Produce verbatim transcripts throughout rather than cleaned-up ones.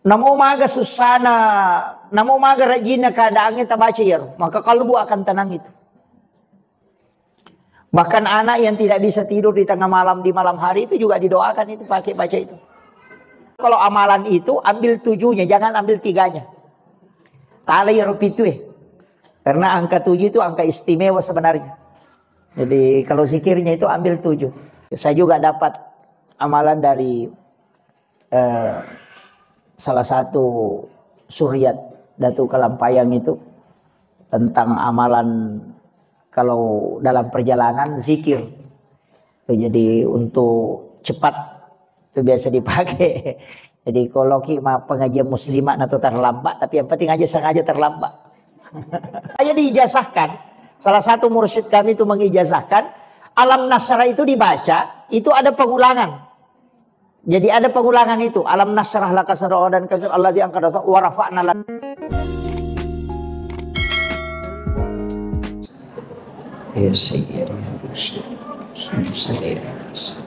Namo maga sussana, namo maga rajinna keadaannya tabaca iyaro, maka kalbu akan tenang itu. Bahkan anak yang tidak bisa tidur di tengah malam, di malam hari itu juga didoakan itu pakai baca itu. Kalau amalan itu ambil tujuhnya, jangan ambil tiganya. Tala iyaro pitu eh. Karena angka tujuh itu angka istimewa sebenarnya. Jadi kalau zikirnya itu ambil tujuh. Saya juga dapat amalan dari eh, salah satu suriat Datu Kalampayang itu tentang amalan kalau dalam perjalanan zikir. Jadi untuk cepat itu biasa dipakai. Jadi kalau ki ma pengajian muslimat atau terlambat, tapi yang penting aja sengaja terlambat. Aja diijazahkan. Salah satu mursyid kami itu mengijazahkan, Alam Nasrah itu dibaca, itu ada pengulangan. Jadi ada pengulangan itu. Alam nasyrah laka sadrak dan kasir alladzi angkada zahrak wa rafa'na lak. Ya Sayyidi, ya Rasul, sallallahu alaihi wasallam.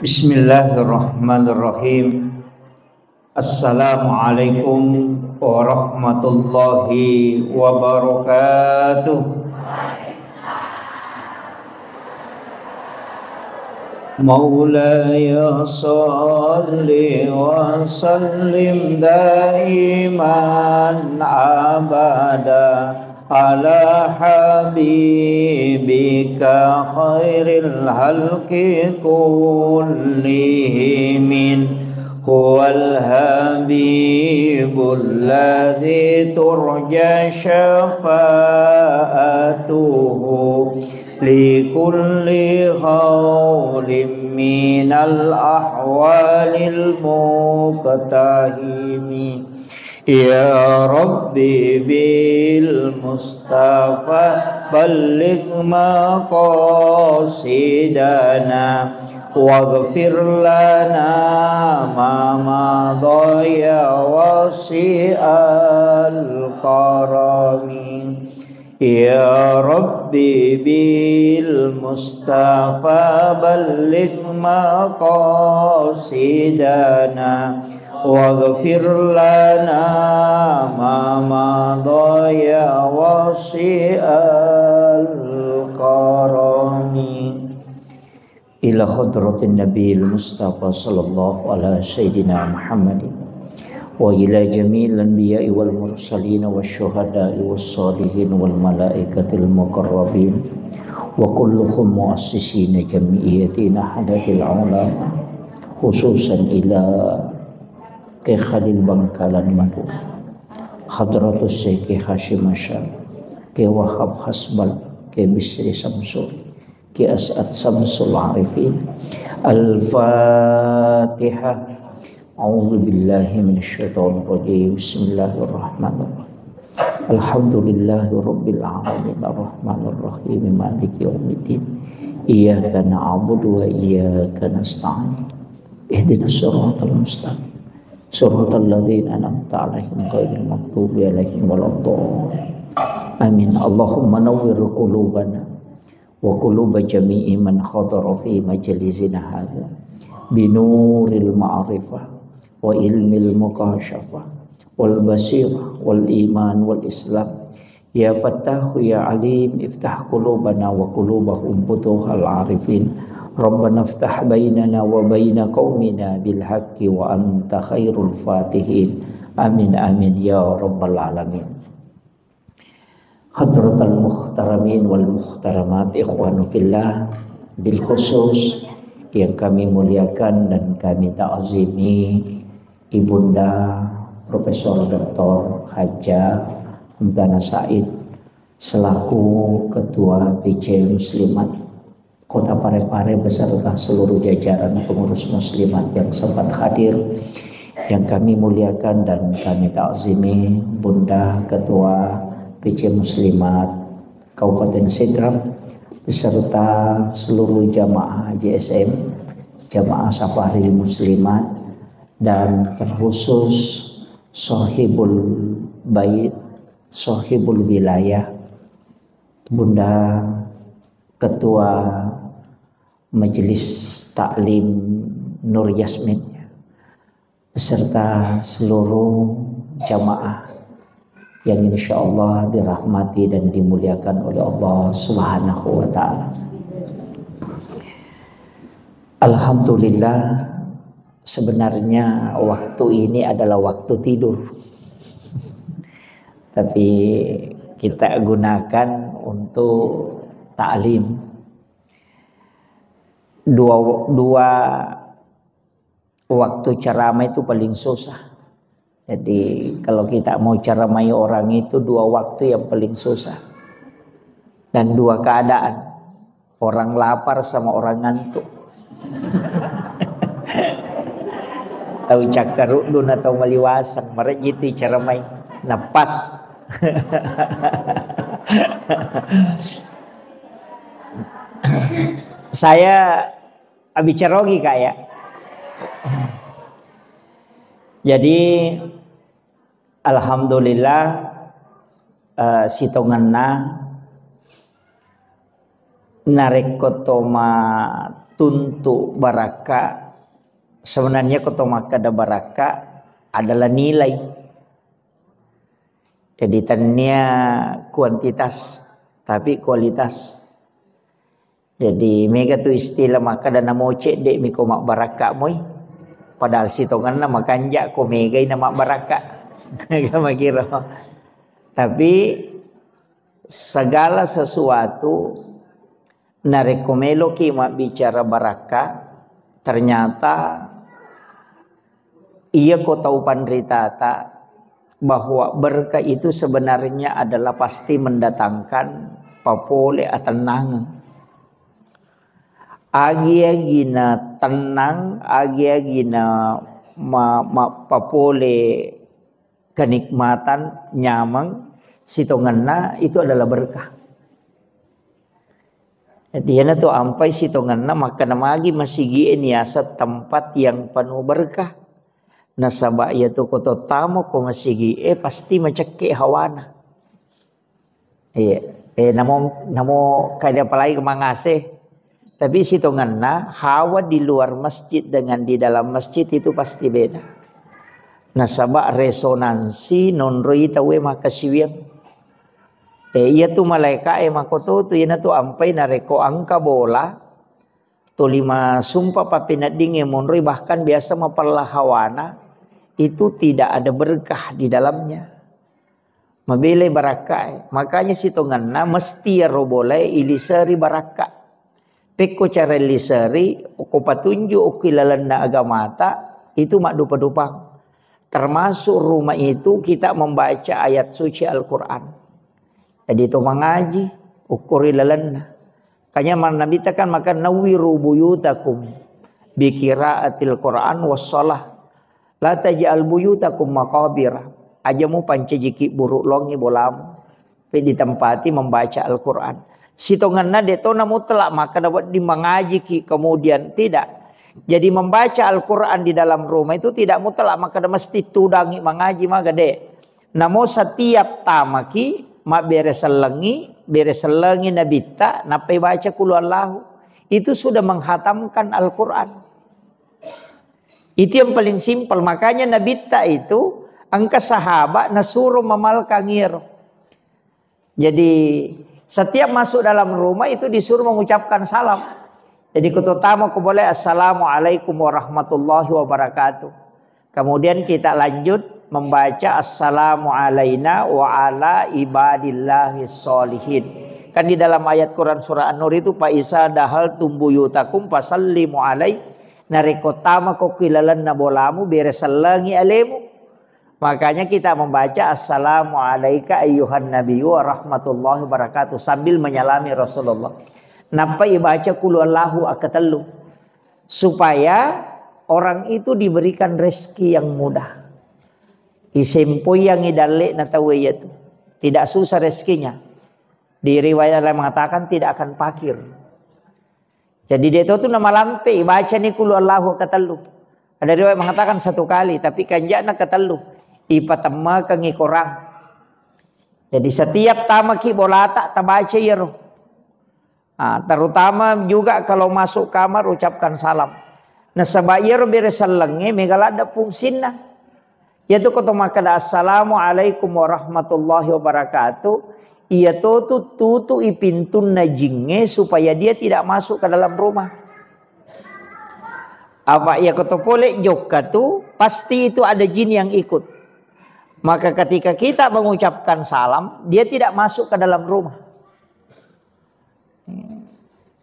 Bismillahirrahmanirrahim. Assalamualaikum warahmatullahi wabarakatuh. مولاي صل وسلم دائما أبدا على حبيبك خير الخلق كلهم. هو الحبيب الذي ترجى شفاعته لكل هول من الأهوال المقتحم. يا رب بالمصطفى بلغ مقاصدنا واغفر لنا ما مضى يا واسع الكرم. يا رب بالمصطفى بلغ مقاصدنا واغفر لنا ما مضى يا واسع الكرم. إلى حضرة النبي المصطفى صلى الله على سيدنا محمد وإلى جميع الأنبياء والمرسلين والشهداء والصالحين والملائكة المقربين وكلهم مؤسسين جمعية نهضة العلماء، خصوصا إلى Kiai Khalil Bangkalan Madu, Hadratus Syekh Hasyim Asy'ari, Kiai Wahab Hasbal, Kiai Bisri Samsuri, Kiai As'ad Samsul Arifin. Al-Fatihah. A'udzu billahi minasyaitonir rajim. Bismillahirrahmanirrahim. Alhamdulillahi rabbil alamin, arrahmanir rahim, maliki yaumiddin. Iyyaka na'budu wa iyyaka nasta'in. Ihdinas siratal mustaqim. Siratal ladzina an'amta 'alaihim ghairil maghdubi 'alaihim waladdallin. Amin. Allahumma nawwir qulubana wa quluba jami'i man hadara fi majlisina hadza binuril ma'rifah wa ilmil mukasyafah wal basirah wal iman wal islam. Ya Fattahu ya Alim, iftah qulubana wa qulubahum futuhal arifin. Rabbana iftah bainana wa baina qaumina bil haqqi wa anta khairul fatihin. Amin, amin, ya rabbal alamin. Hadratal muhtaramin wal muhtaramat, ikhwanu fillah, bil khusus yang kami muliakan dan kami ta'zimi, Ibunda Profesor Doktor Hajjah Hamdana Said selaku Ketua P C Muslimat Kota Parepare beserta seluruh jajaran pengurus muslimat yang sempat hadir, yang kami muliakan dan kami ta'zimi, Bunda Ketua P C Muslimat Kabupaten Sidrap beserta seluruh jamaah J S M, jamaah Safaril Muslimat, dan terkhusus Sohibul Bait, Sohibul Wilayah, Bunda Ketua Majelis Taklim Nur Yasmin, beserta seluruh jamaah yang insya Allah dirahmati dan dimuliakan oleh Allah Subhanahu wa Ta'ala. Alhamdulillah, sebenarnya waktu ini adalah waktu tidur. Tapi kita gunakan untuk taklim. Dua, dua waktu ceramah itu paling susah. Jadi kalau kita mau ceramai orang itu dua waktu yang paling susah. Dan dua keadaan. Orang lapar sama orang ngantuk. Tau cakkaruddu na tau maliwaseng, marejiti ceramai. Napas. Saya abbicarogi, Kak, ya. Jadi alhamdulillah, eh, sitongenna narekko to matuntu barakka, sebenarnya ko to makkeda barakka adalah nilai. Jadi tennia kuantitas, tapi kualitas. Jadi mega tu istilah makkeda namo cedde mi ko mabbarakka moi. Padahal sitongenna makanja ko megai na mabbarakka. Makiro. Tapi segala sesuatu narekko meloki mabbicara barakka, ternyata iya ko tau panritata bahwa berkah itu sebenarnya adalah pasti mendatangkan papole atennangeng. Agi-agi na tennang, agi-agi na ma-, ma-, papole kenikmatan, nyameng, sitongenna itu adalah berkah. Jadi, iyanatu ampai sitongenna makkeda magi masigi'e niaseng tempat yang penuh berkah. Nasaba iyatu ko tottamo ko masigi'e pasti macekke hawana. Iya. Eh, namo, namo kada apalagi mangase. Tapi sitongenna hawa di luar masjid dengan di dalam masjid itu pasti beda. Nasaba resonansi nonroi tauwe makkasiwiang. Eh, iyatu malaeka'e makkototu, iyanatu ampai narekko engka bola, tuli masumpa pappeneddingnge monroi, bahkan biasa mapella hawana, itu tidak ada berkah di dalamnya. Mabelai barakkae. Makanya sitongenna mesti iyaro bolae iliseri barakka. Pekko cara iliseri, ko patunjuk okki lalenna agamata, itu maddupa-dupang. Termasuk rumah itu kita membaca ayat suci Al-Quran. Jadi to mangaji, ukkuri lalenna. Kanya Nabitta kan maka nawwiru buyutakum bi qiraatil Quran was shalah. La taj'al buyutakum maqabir. Aja mupancajiki buruk longi bolamu. Tapi ditempati membaca Al-Quran. Sitongenna de to na mutlak makkeda wedding mangajiki kemudian tidak. Jadi membaca Al-Quran di dalam rumah itu tidak mutlak makkeda mesti tudangi mangaji maga de. Namo setiap tamaki, mabbere sellengi, bere sellengi Nabitta, nappai baca Qul Huwallahu. Itu sudah menghatamkan Al-Quran. Itu yang paling simpel. Makanya Nabitta itu, engka sahabat nasuro mamalkang iyaro. Jadi, setiap masuk dalam rumah itu disuruh mengucapkan salam. Jadi, ko tottamo ko boleh, "Assalamualaikum warahmatullahi wabarakatuh." Kemudian kita lanjut membaca, "Assalamu alaina wa ala ibadillahi sholihin." Kan di dalam ayat Quran surah An-Nur itu, "Fa iza dahaltum buyutakum fasallimu alai." Narekko tama ko ki lalenna bolamu, bere sellengi alemu. Makanya kita membaca, "Assalamu alaika ayyuhan nabiyyu wa rahmatullahi wabarakatuh," sambil menyalami Rasulullah. Nappa ibaca Qul Huwallahu akkatellu. Supaya orang itu diberikan rezeki yang mudah. Isempoiangi dalle'na tauwe iyatu. Tidak susah rezekinya. Di riwayat lain mengatakan tidak akan fakir. Jadi, de to tu namalampe, ibacani Qul Huwallahu katellu. Ada riwayat mengatakan satu kali, tapi kanja'na katellu. Ipatemmakengi korang. Jadi setiap tamaki bolata tabaca iyaro. Ah, terutama juga kalau masuk kamar ucapkan salam. Nasaba iyaro bere sellengnge mega ladde fungsinna. Iyatu ko to makkeda, "Assalamualaikum warahmatullahi wabarakatuh." Iya to tu tutu'i pintunna jingnge supaya dia tidak masuk ke dalam rumah. Apa iya ko to pole jokka tu, pasti itu ada jin yang ikut. Maka ketika kita mengucapkan salam, dia tidak masuk ke dalam rumah.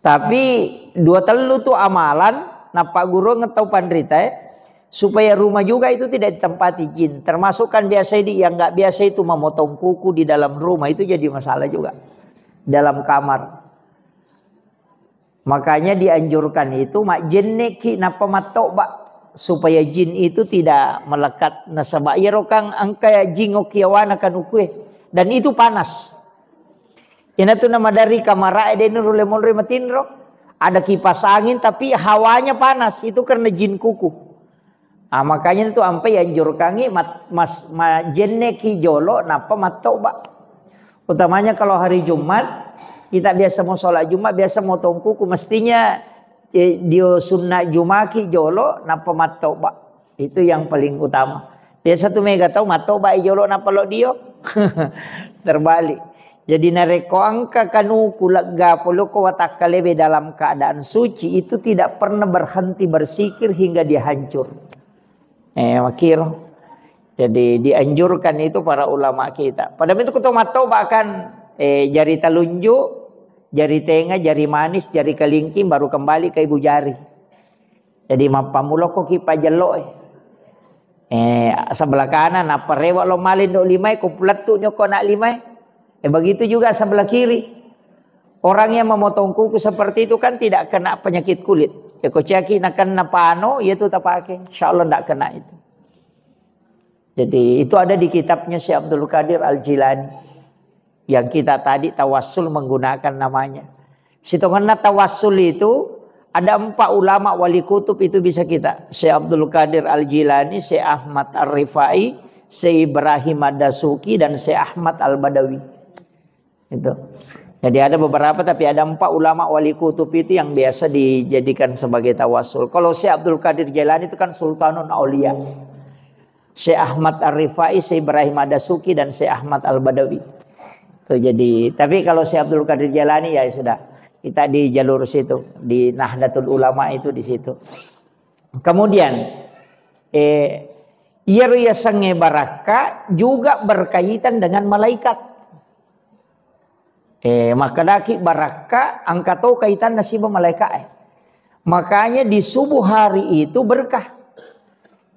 Tapi dua tellu tu amalan, nappa guru ngetau panrita, eh, supaya rumah juga itu tidak ditempati jin. Termasuk kan biasa di yang nggak biasa itu memotong kuku di dalam rumah, itu jadi masalah juga dalam kamar. Makanya dianjurkan itu majjenneki nappa mattoba supaya jin itu tidak melekat. Nasaba iyaro kan engka jin okki yawana kanukue, dan itu panas. Inatu na madari kamarae de nurulle monroi matinro. Ada kipas angin tapi hawanya panas, itu karena jin kuku. Ah, makanya itu ampe anjurkangi mat-, mas-, majenneki jolo nappa mattoba. Utamanya kalau hari Jumat, kita biasa mau sholat Jumat, biasa motong kuku, mestinya, eh, dio sunna jumaki jolo nappa mattoba. Itu yang paling utama. Biasa tu mega tau mattoba i jolo nappa lo dio. Terbalik. Jadi narekko engka kanuku lega poloko watakkalebe dalam keadaan suci, itu tidak pernah berhenti bersikir hingga dia hancur. Eh, makiro. Jadi dianjurkan itu para ulama kita. Pada itu ketua mattoba kan, eh, jari telunjuk, jari tenga, jari manis, jari kelingking, baru kembali ke ibu jari. Jadi mappamulokko ki pajello, eh. Eh, sebelah kanan, nappa rewa lo maling do limai, ko pulettu nyoko nak limai. Eh, begitu juga sebelah kiri. Orang yang memotong kuku seperti itu kan tidak kena penyakit kulit. Ya, ko caki nakenna pano, ya tu tapake. Insya Allah ndak kena itu. Jadi itu ada di kitabnya Syekh Abdul Qadir Al Jilani. Yang kita tadi tawassul menggunakan namanya. Sitongenna tawassul itu ada empat ulama wali kutub itu bisa kita. Syekh Abdul Qadir Al Jilani, Syekh Ahmad Ar Rifai, Syekh Ibrahim Ad Dasuki, dan Syekh Ahmad Al Badawi. Itu. Jadi ada beberapa, tapi ada empat ulama wali kutub itu yang biasa dijadikan sebagai tawassul. Kalau Syekh Abdul Qadir Jailani itu kan Sultanun Aulia. Syekh Ahmad Ar Rifai, Syekh Ibrahim Ad Dasuki, dan Syekh Ahmad Al Badawi. Tuh, jadi, tapi kalau Syekh Abdul Qadir Jailani ya sudah, kita di jalur situ, di Nahdlatul Ulama itu di situ. Kemudian, eh, iyaro yasengnge barakka juga berkaitan dengan malaikat. Eh, makkedaki barakka engka to kaitanna siba malaika'e. Makanya di subuh hari itu berkah.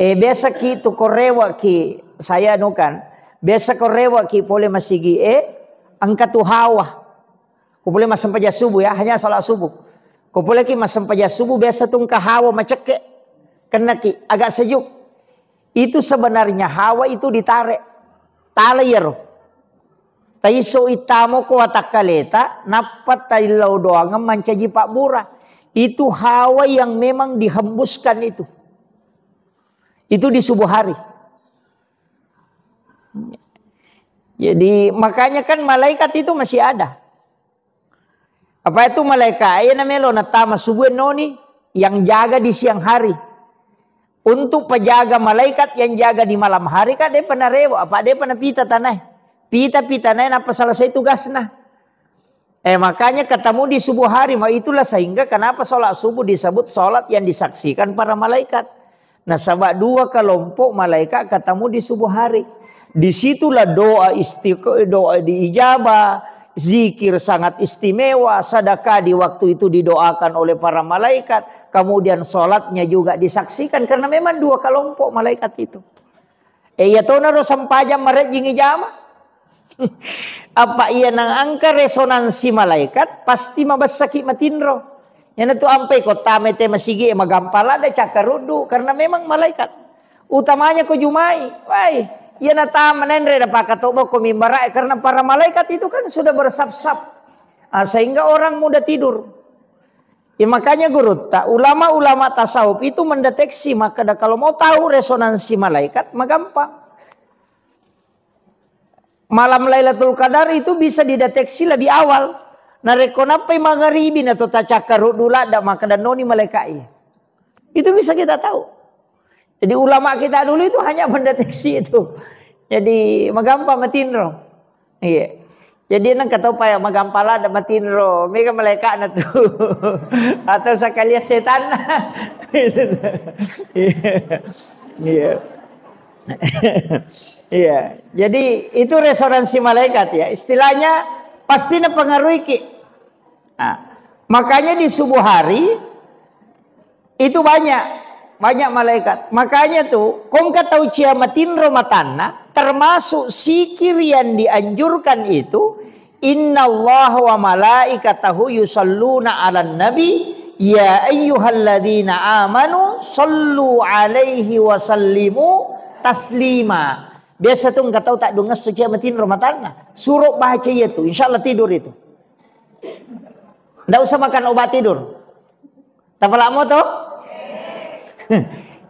Eh, biasa ki tu korewa ki, saya anu kan, biasa korewa ki pole masigi e, engka tu hawa. Ko pole massempajang subuh ya, hanya salat subuh. Ko pole ki massempajang subuh, biasa tu engka hawa macekke. Kennaki, agak sejuk. Itu sebenarnya hawa itu ditarik. Tala iyaro. Taiso ittamo ko watakkaleta, nappa taillau doangeng mancaji pabbura. Itu hawa yang memang dihembuskan itu. Itu di subuh hari. Jadi makanya kan malaikat itu masih ada. Apa itu malaikat? Iya namelo natama subuh noni yang jaga di siang hari. Untuk penjaga malaikat yang jaga di malam hari kan dia pernah rewa, apa dia pernah pita tanah. Pita-pita naik apa selesai tugasnya. Eh, makanya ketemu di subuh hari, ma-, itulah sehingga kenapa sholat subuh disebut sholat yang disaksikan para malaikat. Nasaba dua kelompok malaikat ketemu di subuh hari. Disitulah doa istiq-, doa diijabah, zikir sangat istimewa, sedekah di waktu itu didoakan oleh para malaikat, kemudian sholatnya juga disaksikan, karena memang dua kelompok malaikat itu. Eh, iya tonaro sempajang marejjing ijama. Apa iya nang angka resonansi malaikat, pasti mabessaki matinro. Iyanatu ampai ko tama te masigi e, magampang ladde cakkaruddu, karena memang malaikat. Utamanya ko Jumai, wai, iya natama nenre napakatoba ko mimbara e, karena para malaikat itu kan sudah bersaf-saf. Ah, sehingga orang mudah tidur. Ya, makanya gurutta, ulama-ulama tasawuf itu mendeteksi, maka da-, kalau mau tahu resonansi malaikat, magampang. Malam Lailatul Qadar itu bisa dideteksi lebih awal. Narekko nappai mangaribi na to tacakkaruddu ladda, maka dannoni malaikat iya. Itu bisa kita tahu. Jadi ulama kita dulu itu hanya mendeteksi itu. Jadi magampang matinro. Iya. Jadi nengka tau pa ya magampang ladda matinro. Mega malaikatna tu. Atau sekalian setan. Iya. Iya. Iya. Jadi itu resonansi malaikat ya. Istilahnya pasti napengaruhi ki. Nah, makanya di subuh hari itu banyak, banyak malaikat. Makanya tuh, kongka tau cia matinro matanna, termasuk zikir yang dianjurkan itu, "Innallaha wa malaikatahu yusalluna 'alan nabi, ya ayyuhalladzina amanu sallu 'alaihi wa sallimu taslima." Biasa tuh engka tau tak dunges tuh cia matinro matanna. Suruh baca iya tuh, insya Allah tidur itu. Ndak usah makan obat tidur. Tapalamo to?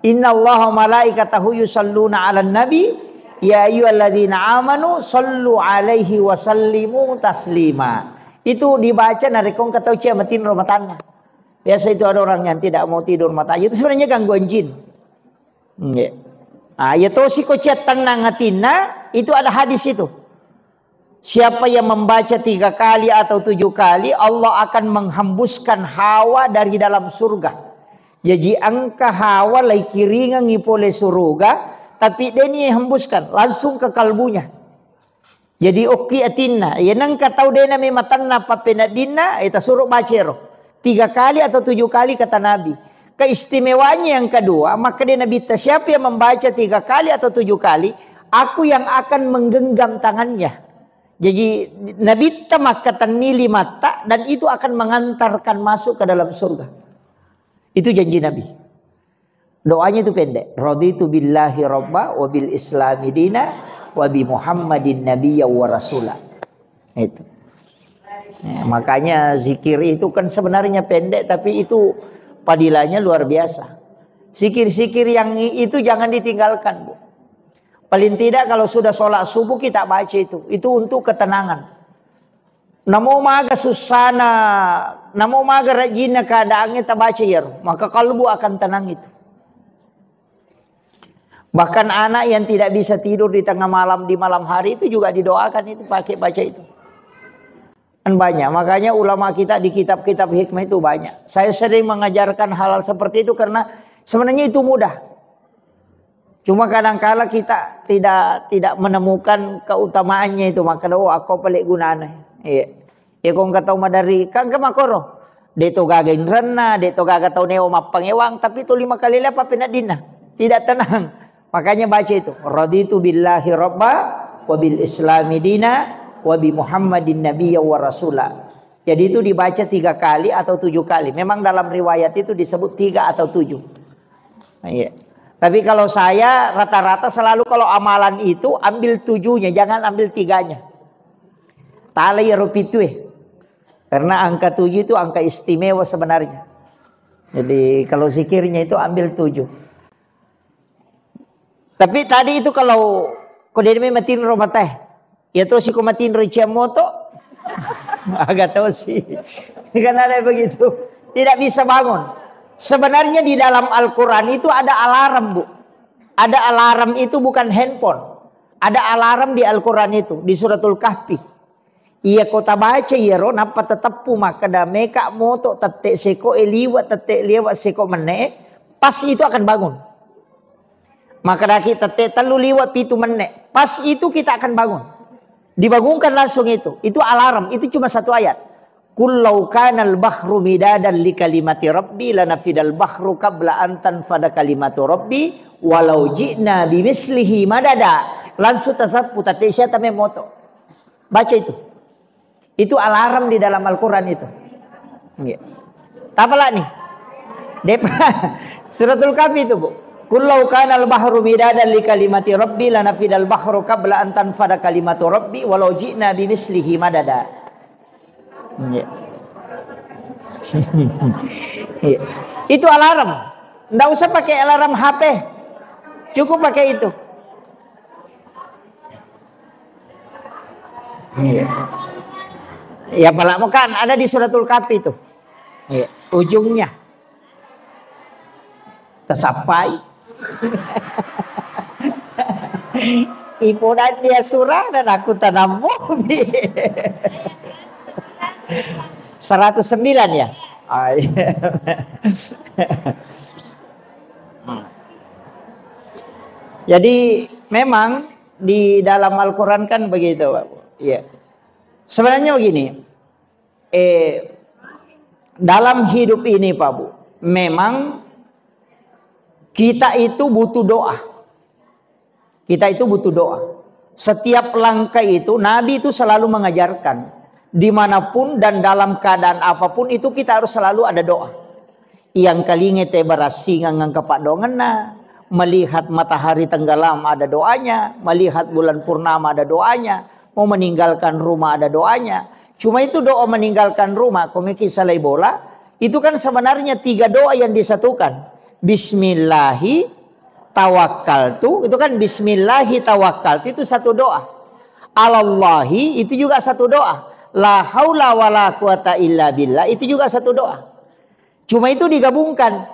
"Innallaha wa malaikatahu yusalluna 'alan nabi, ya ayyuhalladzina amanu sallu 'alaihi wa sallimu taslima." Itu dibaca narekko engka tau cia matinro matanna. Biasa itu ada orang yang tidak mau tidur matanya, itu sebenarnya gangguan jin. Nggih. Ah, ya tosi ko cia tenang atinna, itu ada hadis itu. Siapa yang membaca tiga kali atau tujuh kali, Allah akan menghembuskan hawa dari dalam surga. Jaji engka hawa laikiringengi pole suruga, tapi deni hembuskan, langsung ke kalbunya. Jadi okki atinna, ya nengka tau dena mematanna pappeneddinna, eh, tasuro bacero. Tiga kali atau tujuh kali kata Nabi. Keistimewaannya yang kedua, maka dia Nabi, siapa yang membaca tiga kali atau tujuh kali, aku yang akan menggenggam tangannya. Jadi Nabitta makkatenni limatta dan itu akan mengantarkan masuk ke dalam surga. Itu janji Nabi. Doanya itu pendek. "Raditu billahi rabba wa bil islami dina wa bi Muhammadin nabiyya wa rasula." Itu. Ya, makanya zikir itu kan sebenarnya pendek, tapi itu padilanya luar biasa. Zikir-zikir yang i-, itu jangan ditinggalkan, Bu. Paling tidak kalau sudah sholat subuh kita baca itu. Itu untuk ketenangan. Namo maga sussana, namo maga rajinna keadaannya tabaca iyaro, maka kalbu akan tenang itu. Bahkan anak yang tidak bisa tidur di tengah malam, di malam hari itu juga didoakan itu pakai baca itu. Kan banyak, makanya ulama kita di kitab-kitab hikmah itu banyak. Saya sering mengajarkan hal-hal seperti itu karena sebenarnya itu mudah. Cuma kadangkala kita tidak, tidak menemukan keutamaannya itu, maka, "Oh, aku apa lek gunanya?" Iya. Ya, kong katau madari, kan ke makoro. De to gaga inrenna, de to gaga tau newa mappangewang, tapi to lima kali lepa peneddinna. Tidak tenang. Makanya baca itu, "Raditu billahi rabba, wa bil islami dina, wa bi Muhammadin nabiyya wa rasula." Jadi itu dibaca tiga kali atau tujuh kali. Memang dalam riwayat itu disebut tiga atau tujuh. Nah, iya. Tapi kalau saya rata-rata selalu kalau amalan itu ambil tujuhnya, jangan ambil tiganya. Tala iyaro pitu eh. Karena angka tujuh itu angka istimewa sebenarnya. Jadi kalau zikirnya itu ambil tujuh. Tapi tadi itu kalau ko dede matinro matae, ya tosi ko matinro iciang moto, aga tosi. Kan ada begitu. Tidak bisa bangun. Sebenarnya di dalam Al-Quran itu ada alarm, Bu. Ada alarm itu bukan handphone. Ada alarm di Al-Quran itu, di Suratul Kahfi. Iya ko tabaca iyaro, nappa tateppu makkeda meka moto tette seko e liwa, tette liwa seko menne, pas itu akan bangun. Makkedaki tette tellu liwa pitu menne, pas itu kita akan bangun. Dibangunkan langsung itu. Itu alarm, itu cuma satu ayat. "Qul law kanal bahru midadan li kalimati rabbi lanafidal bahru qabla an tanfada kalimatu rabbi walau ji'na bimislihi madada." Langsung tasappu, tette sia tame moto. Baca itu. Itu alarm di dalam Al-Quran itu. Iya. Tapalani. Depa Suratul Kahfi itu, Bu. "Qul law kanal bahru midadan li kalimati rabbi lanafidal bahru qabla an tanfada kalimatu rabbi walau ji'na bimislihi madada." Iya. Iya. Itu alarm. Ndak usah pakai alarm H P. Cukup pakai itu. Iya. Ya, pala' mo kan ada di Suratul Kahfi itu. Iya, ujungnya. Tasappai. Ipodan dia surah dan aku tanam mobi. Seratus sembilan ya? Ah, iya. Jadi memang di dalam Al-Quran kan begitu, Pak Bu. Iya. Sebenarnya begini, eh, dalam hidup ini, Pak Bu, memang kita itu butuh doa. Kita itu butuh doa. Setiap langkah itu, Nabi itu selalu mengajarkan, dimanapun dan dalam keadaan apapun itu kita harus selalu ada doa. Yang kalinge te barassingang engka paddoangenna, melihat matahari tenggelam ada doanya, melihat bulan purnama ada doanya, mau meninggalkan rumah ada doanya. Cuma itu doa meninggalkan rumah, komeki salai bola, itu kan sebenarnya tiga doa yang disatukan. Bismillahi tawakkaltu, itu kan bismillahi tawakkaltu, itu satu doa. Alallahi, itu juga satu doa. La haula wala quwata illa billah, itu juga satu doa. Cuma itu digabungkan.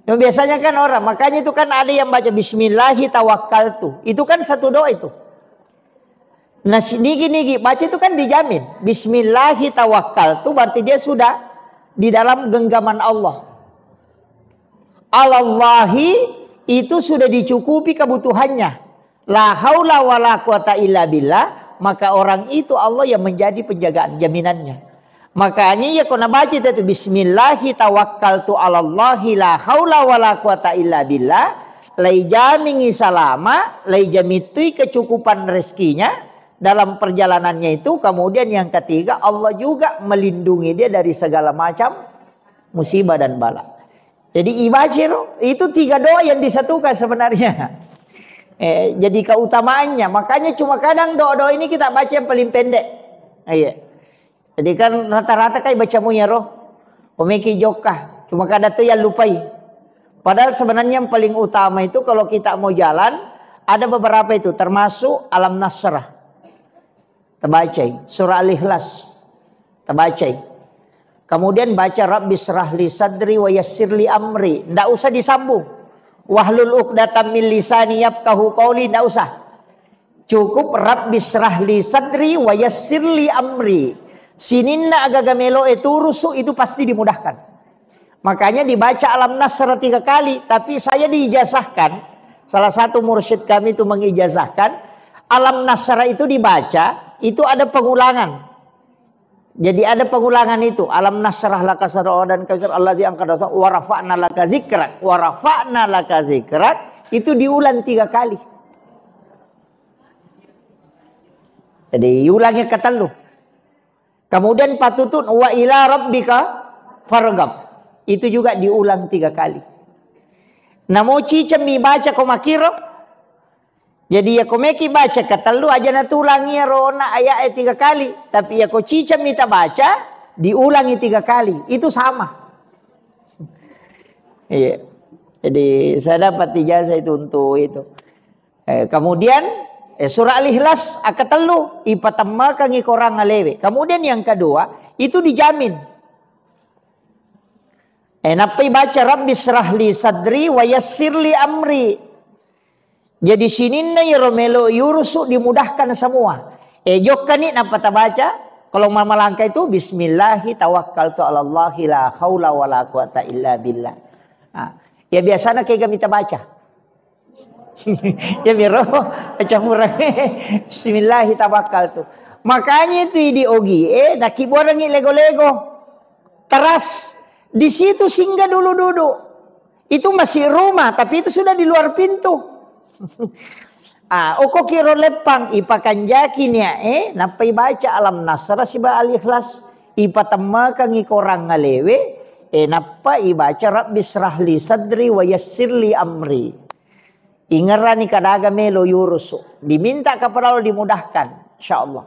Nah, biasanya kan orang, makanya itu kan ada yang baca bismillahi tawakkaltu. Itu kan satu doa itu. Nah, si-, nigi-nigi baca itu kan dijamin. Bismillahi tawakkaltu berarti dia sudah di dalam genggaman Allah. Alallahi itu sudah dicukupi kebutuhannya. La haula wala quwata illa billah, maka orang itu Allah yang menjadi penjagaan, jaminannya. Makanya iya ko nabaca itu bismillahi tawakkaltu alallahi la haula wala quwata illa billah, lai jamingi salama, lai jamittui kecukupan rezekinya dalam perjalanannya itu, kemudian yang ketiga Allah juga melindungi dia dari segala macam musibah dan bala. Jadi ibaciro, itu tiga doa yang disatukan sebenarnya. Eh, jadi keutamaannya, makanya cuma kadang doa-doa ini kita baca yang paling pendek. Iya. Jadi kan rata-rata kai bacamu ya roh. Komeki jokka, cuma kadang tuh yang lupai. Padahal sebenarnya yang paling utama itu kalau kita mau jalan, ada beberapa itu, termasuk Alam Nasrah. Tabacai surah Al-Ikhlas. Tabacai. Kemudian baca Rabbi syrahli sadri wa yassirli amri. Ndak usah disambung. Wahlul uqdatam min lisani yafqahu qauli, ndak usah. Cukup Rabbi syrahli sadri wa yassirli amri. Sininna agaga melo e turusu itu pasti dimudahkan. Makanya dibaca Alam Nasrah tiga kali, tapi saya diijazahkan, salah satu mursyid kami itu mengijazahkan, Alam Nasrah itu dibaca, itu ada pengulangan. Jadi ada pengulangan itu, Alam Nasrah laka sadrak dan kaisar alladzi angkada sa-, wa rafa'na laka zikrak, wa rafa'na laka zikrak, itu diulang tiga kali. Jadi diulangi ketellu. Kemudian patutun wa ila rabbika farghab. Itu juga diulang tiga kali. Namo ciceng mi baca ko makiro. Jadi ya ko meki baca ketellu aja natulang iya rona ayat tiga kali. Tapi ya ko ciceng mi tabaca diulangi tiga kali. Itu sama. Iya. Jadi saya dapat ijazah itu untuk itu. Eh, kemudian, eh, surah Al-Ikhlas, ah, ketellu, ipatemmekeng i korang alewe. Kemudian yang kedua, itu dijamin. Eh, nappai baca, Rabbi syrahli sadri wa yassirli amri. Jadi sininna iyaro melo yurusu dimudahkan semua. Eh, jokkani nappa tabaca, kalau mamalangka itu, Bismillahi tawakkaltu alallahi la haula wala quwata illa billah. Ah, ya biasanya kayak gami tabaca. Ya miro, pecah murah. Bismillahi tawakkaltu. Makanya itu idi ogi, eh, nakibuarangi lego-lego. Teras, di situ singgah dulu duduk. Itu masih rumah, tapi itu sudah di luar pintu. Ah, oko kiro leppang, ipakanjaki nia, eh, nappa ibaca Alam Nasrah siba Al-Ikhlas. Ipatemmekeng i korang ngalewe, eh, nappa ibaca Rabbi syrahli sadri wa yassirli amri. Ingerrani kadaga melo yurusu. Diminta kepada Allah dimudahkan. Insya Allah.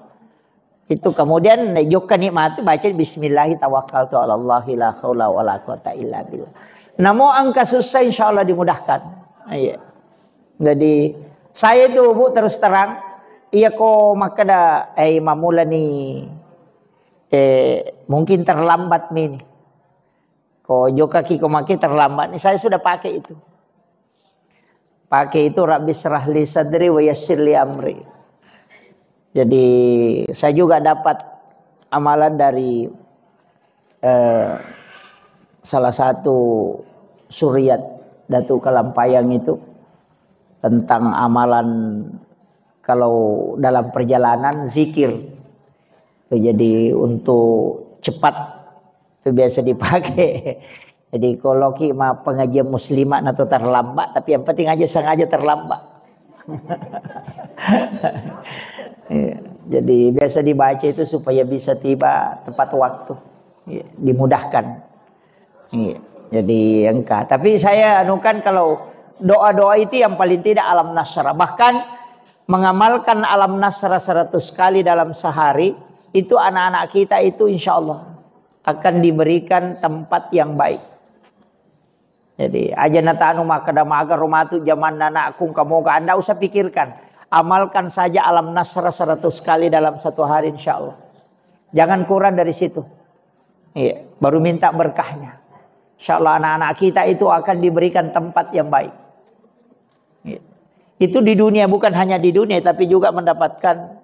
Itu kemudian jokka nikmati baca bismillahi tawakkaltu ala Allahi la haula wala quwata illa billah. Namo angka susah insya Allah dimudahkan. Iya. Jadi saya itu Bu terus terang Iya ko makkeda, eh, mammulani, eh, mungkin terlambat mi ini. Ko jokaki ko make terlambat ni, saya sudah pakai itu. Pakai itu, "Rabbi syrah li sadri wa yassir li amri." Jadi saya juga dapat amalan dari, eh, salah satu suriat Datu Kalampayang itu tentang amalan kalau dalam perjalanan zikir. Jadi untuk cepat itu biasa dipakai. Jadi kalau ki ma pengajian muslimat atau terlambat, tapi yang penting aja sengaja terlambat. Iya. Jadi biasa dibaca itu supaya bisa tiba tepat waktu. Iya, dimudahkan. Iya. Jadi engka. Tapi saya anukan kalau doa-doa itu yang paling tidak alam nasrah. Bahkan mengamalkan alam nasrah seratus kali dalam sehari, itu anak-anak kita itu insya Allah akan diberikan tempat yang baik. Jadi, aja natanu makkeda maga rumatu jamanna anakku, engka moga, anda usah pikirkan. Amalkan saja alam nasrah seratus kali dalam satu hari, insya Allah. Jangan kurang dari situ. Iya, baru minta berkahnya. Insya Allah anak-anak kita itu akan diberikan tempat yang baik. Iya. Itu di dunia, bukan hanya di dunia, tapi juga mendapatkan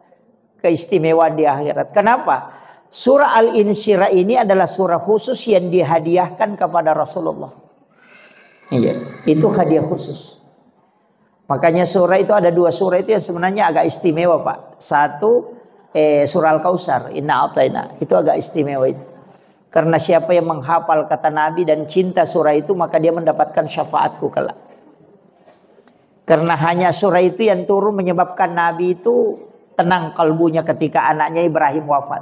keistimewaan di akhirat. Kenapa? Surah Al-Insyirah ini adalah surah khusus yang dihadiahkan kepada Rasulullah. Iya, itu hadiah khusus. Makanya surah itu ada dua surah itu yang sebenarnya agak istimewa, Pak. Satu, eh, surah Al-Kautsar, Inna A'taina. Itu agak istimewa itu. Karena siapa yang menghafal kata Nabi dan cinta surah itu, maka dia mendapatkan syafaatku kelak. Karena hanya surah itu yang turun menyebabkan Nabi itu tenang kalbunya ketika anaknya Ibrahim wafat.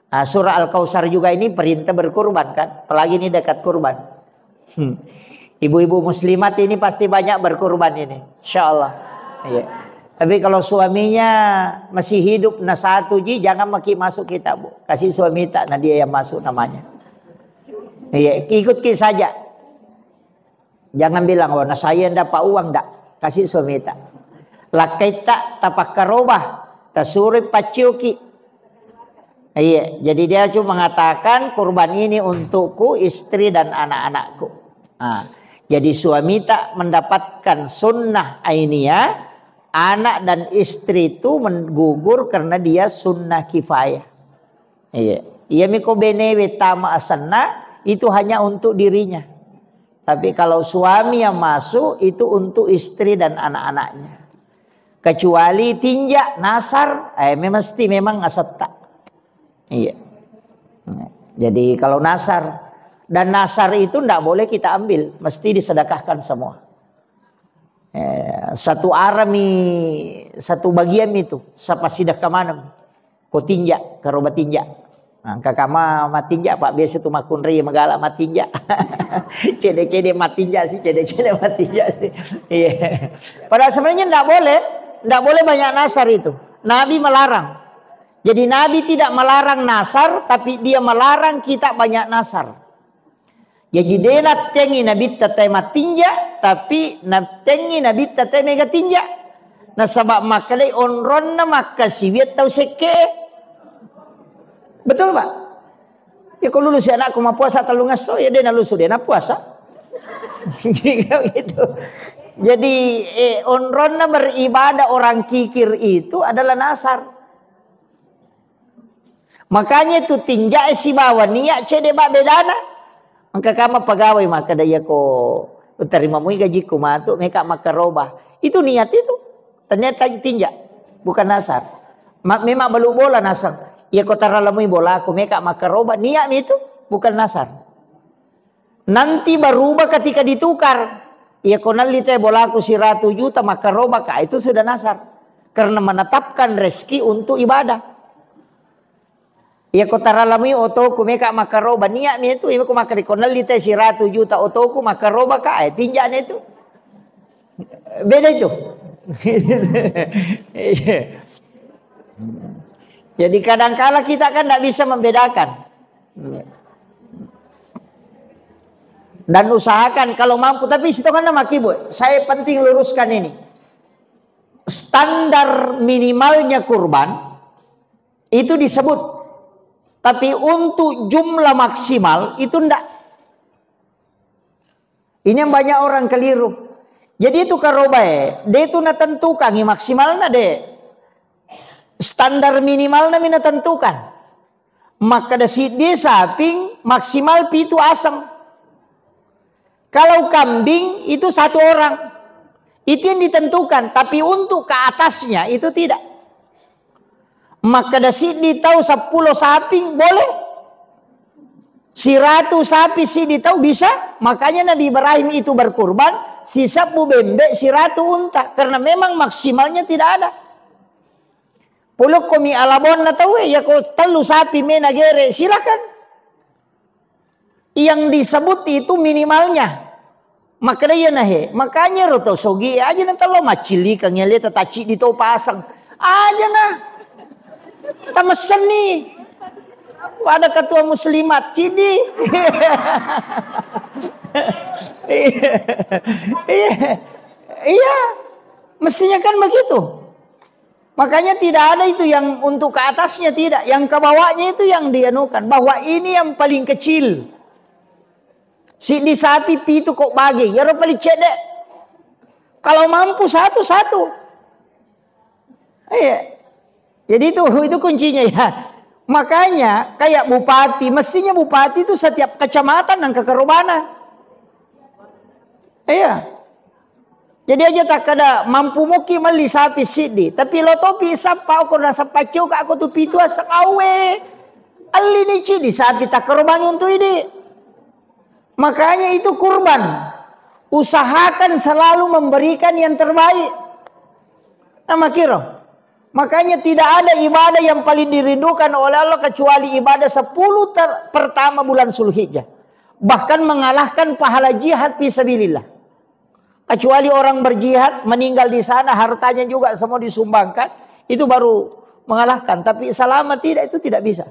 Nah, surah Al-Kautsar juga ini perintah berkurban kan, apalagi ini dekat kurban. Hmm. Ibu-ibu muslimat ini pasti banyak berkurban ini, insya Allah. Iya. Tapi kalau suaminya masih hidup, nah satu ji, jangan maki masuk kita, Bu. Kasih suami tak, nah dia yang masuk namanya. Iya, ikut ki saja. Jangan bilang, "Oh, na saya ndak dapat uang," ndak. Kasih suami tak. Lakkai tak tapakkaroba, tasuroi paccioki. Iya, jadi dia cuma mengatakan, "Kurban ini untukku, istri dan anak-anakku." Nah, jadi suami tak mendapatkan sunnah ainiyah, anak dan istri itu menggugur karena dia sunnah kifayah. Iya. Iya miko benewe tama asenna, itu hanya untuk dirinya. Tapi kalau suami yang masuk, itu untuk istri dan anak-anaknya. Kecuali tinja, nasar, eh, mesti memang asetta. Iya. Jadi kalau nasar, dan nasar itu ndak boleh kita ambil, mesti disedekahkan semua. Eh, satu arami, satu bagian itu, sapa sidekka maneng. Ko tinja, karoba tinja. Nah, engka kama matinja, Pak, biasa tu makkunrai magala matinja. Cede-cede matinja sih, cede-cede matinja sih. Iya. Padahal sebenarnya ndak boleh, ndak boleh banyak nasar itu. Nabi melarang. Jadi Nabi tidak melarang nasar, tapi dia melarang kita banyak nasar. Jaji de nattengi nabitta tae matinja, tapi nattengi nabitta tae mega tinja. Nasaba makkedai onronna makkasiwiang tau sekke. Betul, Pak? Ya, ko lulusi anakku mappuasa tellung esso, ya de nalusu, de napuasa. Gitu. Jadi, eh, onronna beribadah orang kikir itu adalah nasar. Makanya itu tinjae sibawa niat cede ba bedana. Engka kama pegawai makkeda, "Iya ko utarimamui gajiku matu, meka makkaroba." Itu niat itu. Ternyata tinja, bukan nasar. Ma-, memang balu bola nasar. "Iya ko taralamui bolaku, meka makkaroba." Niat itu, bukan nasar. Nanti berubah ketika ditukar. Iya ko nalli te bolaku siratu juta, makkaroba ka, itu sudah nasar. Karena menetapkan rezeki untuk ibadah. Iya ko taralamui otoku, meka makkaroba, niat mi itu, iya ko makkeda ko nalli te siratu juta otoku, makkaroba ka, eh, tinjane itu. Beda itu. Iya. Jadi kadangkala kita kan ndak bisa membedakan. Dan usahakan kalau mampu, tapi sitonganna makibu. Saya penting luruskan ini. Standar minimalnya kurban itu disebut. Tapi untuk jumlah maksimal itu ndak. Ini yang banyak orang keliru. Jadi itu karobae, de itu natentukangi maksimalna de. Standar minimalna mi natentukan. Makkeda siddi saping maksimal pitu aseng. Kalau kambing itu satu orang. Itu yang ditentukan. Tapi untuk ke atasnya itu tidak. Makkeda siddi tau seppulo saping boleh. Siratu sapi siddi tau bisa. Makanya Nabi Ibrahim itu berkurban sisebbu bembe, siratu unta. Karena memang maksimalnya tidak ada. Pulukkomi alabonna tauwe, ya ko tellu sapi mena gere, silakan. Yang disebut itu minimalnya. Makkeda iya nahe, makanya ro to sogi aja na tello macillikang ya lihat tacci di to pasang. Aja na. Tamessenni. Ada ketua muslimat, cidi. Iya. Iya. Iya. Mestinya kan begitu. Makanya tidak ada itu yang untuk ke atasnya, tidak. Yang ke bawahnya itu yang dianukan. Bahwa ini yang paling kecil. Siddi sapi pitu kok bagi. Yaro paling cedde. Kalau mampu satu, satu. Iya. Jadi itu, itu kuncinya ya. Makanya kayak bupati, mestinya bupati itu setiap kecamatan nang kekerobana. Iya. Jadi aja takkada mampu muki melli sapi siddi, tapi lo topi sappa ko nasappa coka ko tu pitu aseng awe. Alli ni cidi sapi takkarobangi untuk idi. Makanya itu kurban. Usahakan selalu memberikan yang terbaik. Nama kiro. Makanya tidak ada ibadah yang paling dirindukan oleh Allah kecuali ibadah sepuluh ter- pertama bulan Zulhijjah. Bahkan mengalahkan pahala jihad fisabilillah. Kecuali orang berjihad, meninggal di sana, hartanya juga semua disumbangkan, itu baru mengalahkan. Tapi selama tidak, itu tidak bisa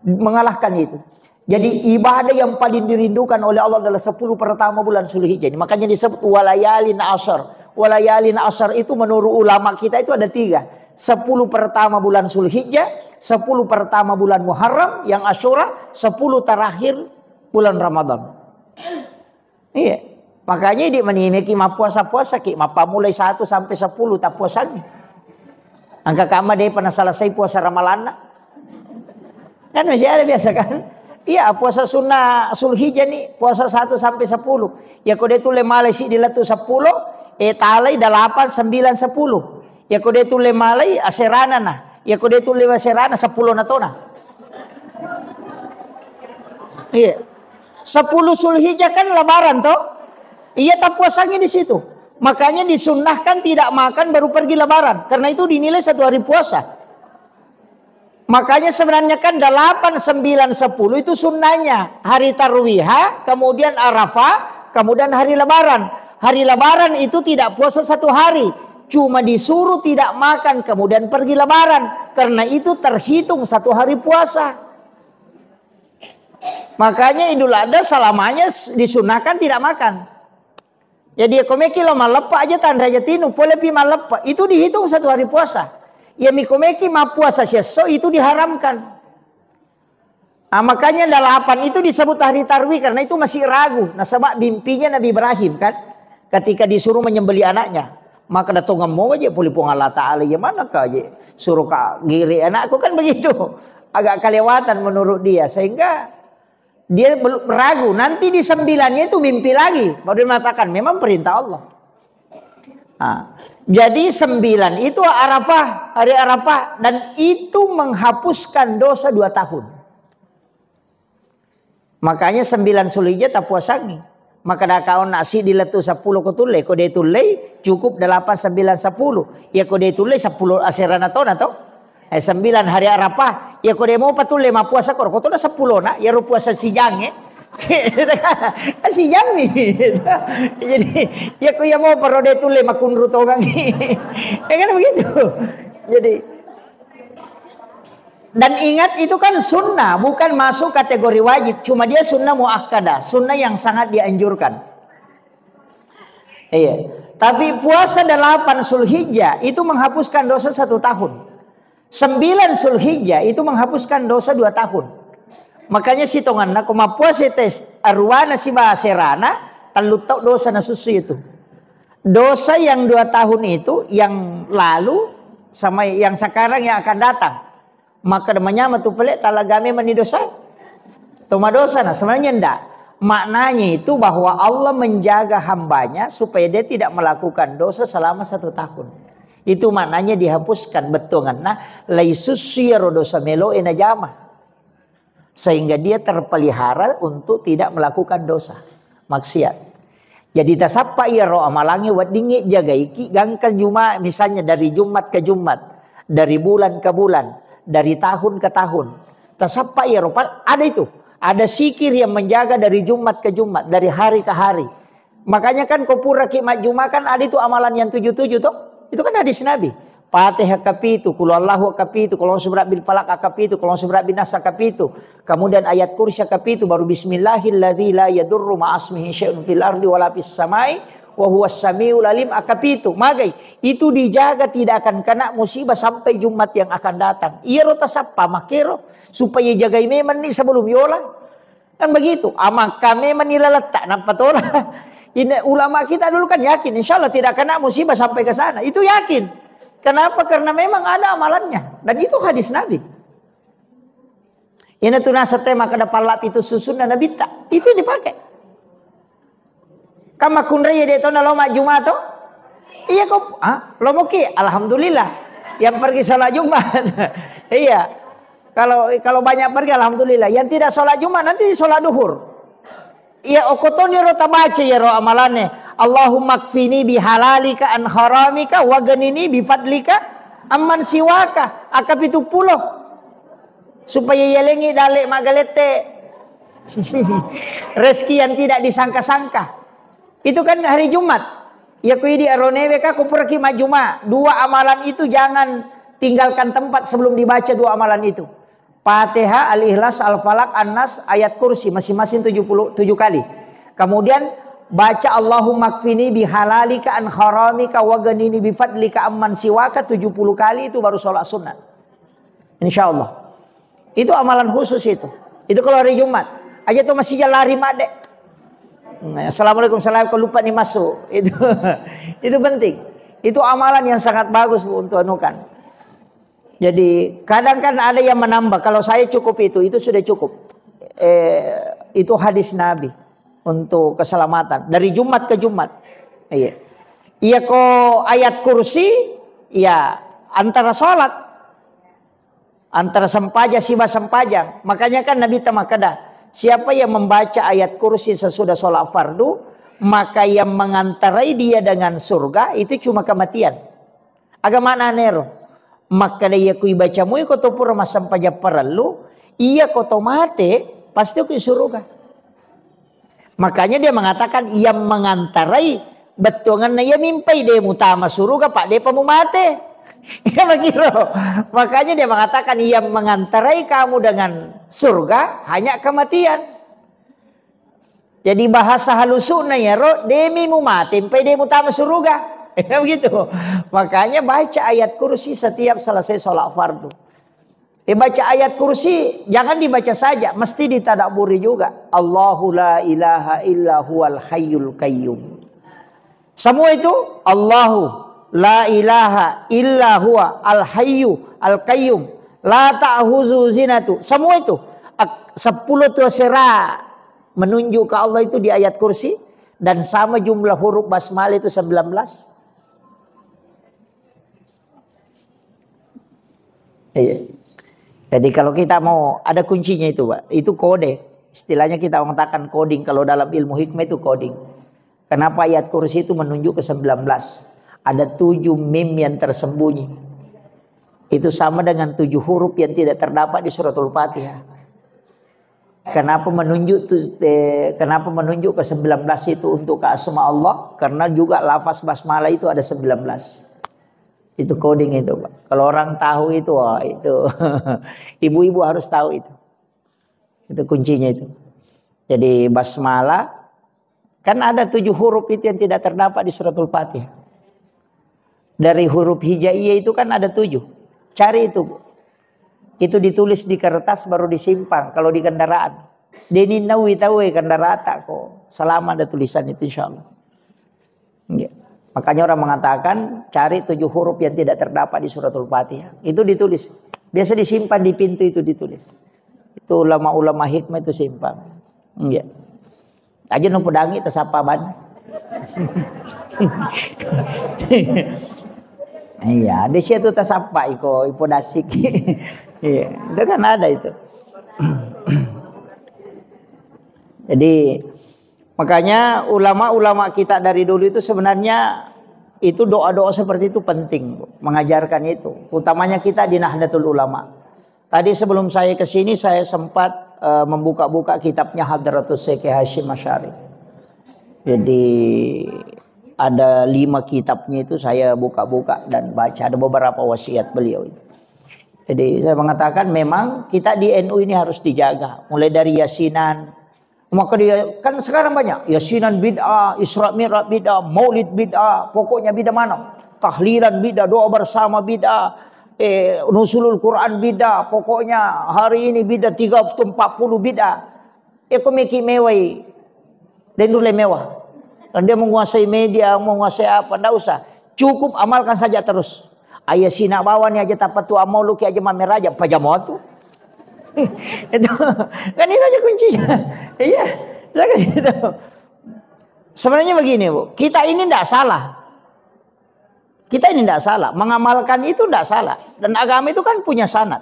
mengalahkan itu. Jadi ibadah yang paling dirindukan oleh Allah adalah sepuluh pertama bulan Zulhijjah. Ini makanya disebut walayalin asyar. Walayalin asyar itu menurut ulama kita itu ada tiga. Sepuluh pertama bulan Zulhijjah, sepuluh pertama bulan Muharram yang Asyura, sepuluh terakhir bulan Ramadan. Iya. Makanya idi menimeki mappuasa-puasa ki, mappamulai satu sampai sepuluh tappuasangi. Angka kama de pernah selesai puasa Ramalanna. Kan masih ada biasa kan? Iya, puasa sunnah Zulhijjah nih, puasa satu sampai sepuluh. Ya kode tulle malai si dilettu sepuluh, eh talai delapan, sembilan, sepuluh. Ya kode tulle malai aserana nah. Ya kode tulle aserana sepuluh natona. Iya. Sepuluh Zulhijjah kan lebaran toh? Iya, tak puasanya di situ. Makanya disunnahkan tidak makan baru pergi lebaran. Karena itu dinilai satu hari puasa. Makanya sebenarnya kan delapan, sembilan, sepuluh itu sunnahnya. Hari Tarwihah, kemudian Arafah, kemudian hari Lebaran. Hari Lebaran itu tidak puasa satu hari. Cuma disuruh tidak makan, kemudian pergi Lebaran. Karena itu terhitung satu hari puasa. Makanya Idul Adha selamanya disunahkan tidak makan. Jadi ya komeki lo malleppa aja tanra aja tinu, pole pi malleppa. Itu dihitung satu hari puasa. Ya mi komeki mappuasa siesso itu diharamkan. Ah, makanya delapan itu disebut hari tarwi karena itu masih ragu. Nasaba mimpinya Nabi Ibrahim kan, ketika disuruh menyembelih anaknya, maka datang mau aja puli Puang Allah Ta'ala, ya mana kau aja suruh kak giri anakku kan begitu. Agak kelewatan menurut dia, sehingga dia belum ragu. Nanti di sembilannya itu mimpi lagi, baru dia mengatakan memang perintah Allah. Nah, jadi sembilan itu Arafah, hari Arafah, dan itu menghapuskan dosa dua tahun. Makanya sembilan Zulhijjah tak puasangi. Maka dah kau nasi di letu sepuluh ko tulle, ko de tulle cukup delapan, sembilan, sepuluh. Ya ko de tulle sepuluh aserana tona to. Eh, sembilan hari Arafah. Ya ko de mau patulle ma puasa kor, ko tona sepuluh na, ya ru puasa sijang eh. Sijang nih. Jadi ya ko ya mau paro de tulle makunru tongang. Ya kan begitu. Jadi dan ingat, itu kan sunnah, bukan masuk kategori wajib. Cuma dia sunnah muakkadah, sunnah yang sangat dianjurkan. Iya. Tapi puasa delapan Zulhijjah itu menghapuskan dosa satu tahun. Sembilan Zulhijjah itu menghapuskan dosa dua tahun. Makanya sitonganna ko mappuasa tes aruana siba serana, tellu tau dosa nasussu itu. Dosa yang dua tahun itu, yang lalu, sama yang sekarang, yang akan datang. Maka manyama tu pele talaga memang ni dosa. Toma dosa, nah, sebenarnya ndak. Maknanya itu bahwa Allah menjaga hambanya supaya dia tidak melakukan dosa selama satu tahun. Itu maknanya dihapuskan bettuanganna, lai sussu iyaro dosa melo e najama. Sehingga dia terpelihara untuk tidak melakukan dosa, maksiat. Jadi tasappa iyaro amalangnge weddingnge jagaiki gangka Juma, misalnya dari Jumat ke Jumat, dari bulan ke bulan, dari tahun ke tahun. Tasappa iyaro, pa-, ada itu. Ada sikir yang menjaga dari Jumat ke Jumat, dari hari ke hari. Makanya kan ko puraki majjuma kan ada itu amalan yang tujuh-tujuh toh. Itu kan hadis Nabi. Fatihah kapitu, Qul Huwallahu kapitu, Qul A'udzu Birabbil Falaq kapitu, Qul A'udzu Birabbin Nas kapitu. Kemudian ayat kursi kapitu, baru bismillahilladzi la yadurru ma'asmihi syai'un fil ardi wala fis samai wa huwas samiul alim kapitu. Magai, itu dijaga tidak akan kena musibah sampai Jumat yang akan datang. Iyaro tasappa makero supaya jagai memang ni sebelum yola. Kan begitu. Amakka memang ni laletta, nappa tola. Ini ulama kita dulu kan yakin, insya Allah tidak kena musibah sampai ke sana. Itu yakin. Kenapa? Karena memang ada amalannya. Dan itu hadis Nabi. Ini tuh nasab tema kada palla pitu susunna Nabitta. Itu yang dipakai. Kan makkunrai de' to nalo majjuma to? Iya ko, ah, lo moki, alhamdulillah. Yang pergi sholat Jumat. Iya. Kalau, kalau banyak pergi, alhamdulillah. Yang tidak sholat Jumat, nanti sholat duhur. Iya, okotoni ro tabaca ya ro amalane. Allahumma kfini bihalalika an haramika wa ganini bifadlika amman siwaka. Akapitu pulo. Supaya yalengi dale magalette. Rezeki yang tidak disangka-sangka. Itu kan hari Jumat. Ya ku idi aronewe ka kupuraki majjuma. Dua amalan itu jangan tinggalkan tempat sebelum dibaca dua amalan itu. Fatihah, Al-Ikhlas, Al-Falaq, An-Nas, ayat kursi masing-masing tujuh puluh tujuh kali. Kemudian baca Allahumma kfini bihalalika an haramika wa ganini bifadlika amman siwaka tujuh puluh kali itu baru sholat sunat. Insya Allah. Itu amalan khusus itu. Itu kalau hari Jumat. Aja tuh masih jalan lari made. Nah, assalamualaikum, salam, kau lupa nih masuk. Itu, itu penting. Itu amalan yang sangat bagus, Bu, untuk anukan. Jadi kadang kan ada yang menambah. Kalau saya cukup itu, itu sudah cukup. Eh, itu hadis Nabi untuk keselamatan dari Jumat ke Jumat. Iya. Iya ko ayat kursi, ya antara sholat, antara sempajang siba sempajang. Makanya kan Nabi tamakkeda, siapa yang membaca ayat kursi sesudah sholat fardu, maka yang mengantarai dia dengan surga itu cuma kematian. Aga maknanero? Makkeda iya kui baca mui ko to pura massempajang parellu, iya ko to mate, pasti kui suruga. Makanya dia mengatakan yang mengantarai bettuanganna iya mimpai de mutama suruga pak de pa mumate. Iya begitu. Makanya dia mengatakan yang mengantarai kamu dengan surga hanya kematian. Jadi bahasa halusuna yaro, demi mumate, mpai demi mutama suruga. Ya begitu. Makanya baca ayat kursi setiap selesai sholat fardu. Eh, baca ayat kursi jangan dibaca saja, mesti ditadaburi juga. Allahu la ilaha illa huwal hayyul qayyum. Semua itu Allahu la ilaha illa huwa al hayyu al qayyum la ta'khuzuhu sinatun. Semua itu ak-, sepuluh tu sera menunjuk ke Allah itu di ayat kursi dan sama jumlah huruf basmalah itu sembilan belas. Iya. Jadi kalau kita mau ada kuncinya itu, Pak. Itu kode. Istilahnya kita mengatakan coding. Kalau dalam ilmu hikmah itu coding. Kenapa ayat kursi itu menunjuk ke sembilan belas? Ada tujuh mim yang tersembunyi. Itu sama dengan tujuh huruf yang tidak terdapat di suratul Fatihah. Kenapa menunjuk tu, eh, kenapa menunjuk ke sembilan belas itu untuk ke asma Allah? Karena juga lafaz basmalah itu ada sembilan belas. Itu coding itu, Pak. Kalau orang tahu itu, wah, itu ibu-ibu harus tahu itu. Itu kuncinya itu. Jadi basmalah Kan ada tujuh huruf itu yang tidak terdapat di Suratul Fatihah. Dari huruf hijaiyah itu kan ada tujuh. Cari itu, Bu. Itu ditulis di kertas baru disimpan kalau di kendaraan. Deni nawi tahu, eh, kendaraan tak kok. Selama ada tulisan itu, insya Allah. Iya. Makanya orang mengatakan cari tujuh huruf yang tidak terdapat di Suratul Fatihah. Itu ditulis. Biasa disimpan di pintu itu ditulis. Itu ulama-ulama hikmah itu simpan. Iya. Aja no pedangi tasapa ban. Iya, di situ tasapa iko, ipo dasik. Iya, itu kan ada itu. Jadi, makanya ulama-ulama kita dari dulu itu sebenarnya itu doa-doa seperti itu penting, Bu, mengajarkan itu. Utamanya kita di Nahdlatul Ulama. Tadi sebelum saya ke sini, saya sempat, eh, membuka-buka kitabnya Hadratus Syekh Hasyim Asy'ari. Jadi, ada lima kitabnya itu saya buka-buka dan baca. Ada beberapa wasiat beliau itu. Jadi, saya mengatakan memang kita di N U ini harus dijaga. Mulai dari yasinan. Maka dia, kan sekarang banyak. Yasinan bid'ah, Isra Mi'raj bid'ah, Maulid bid'ah, pokoknya bid'ah mana? Tahlilan bid'ah, doa bersama bid'ah, eh, Nuzulul Quran bid'ah, pokoknya hari ini bid'ah tiga ratus empat puluh bid'ah. Eko meki mewai. Denru le mewah. Dan dia menguasai media, menguasai apa, ndak usah. Cukup amalkan saja terus. Ayah sina bawani aja tapatu amoluki aja mameraja, pajamo tu. Itu, kan itu aja kuncinya. Iya, saya kasih tahu. Sebenarnya begini, Bu, kita ini ndak salah. Kita ini ndak salah, mengamalkan itu ndak salah. Dan agama itu kan punya sanad.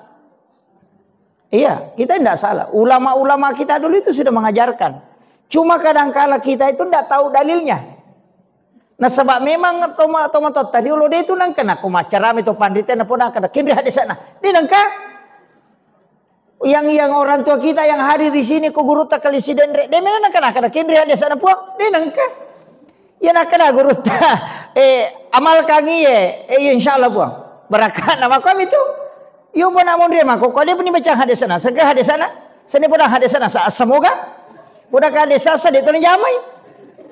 Iya, kita ndak salah. Ulama-ulama kita dulu itu sudah mengajarkan. Cuma kadangkala kita itu ndak tahu dalilnya. Nasaba memang toma-, tomatoatta riolo de tu nangka nako maccarami to panrita napoda kada kenri hadisana. De nangka. Yang, yang orang tua kita yang hadir di sini, ko gurutta kali Sidenreng, de mena nangka nako kenri hadisana Puang. De nangka. Iya nakkeda gurutta, eh, amalkan iye, eh, iya, insya Allah, Puang. Barakatna makkami tu. Iyo, Puang, nak monri mako, ko de puni bacang hadisana, sengke hadisana, seni podang hadisana, sa-, semoga, podang hadisana, de toni jamai.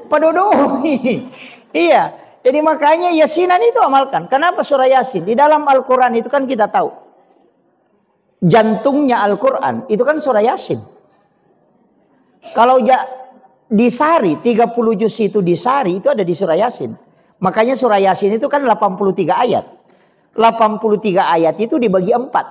Padodoi. Iya. Jadi makanya yasinan itu amalkan. Kenapa surah Yasin? Di dalam Al-Quran itu kan kita tahu. Jantungnya Al-Quran itu kan surah Yasin. Kalau ja-, disari, tiga puluh juz itu disari, itu ada di surah Yasin. Makanya surah Yasin itu kan delapan puluh tiga ayat. Delapan puluh tiga ayat itu dibagi empat.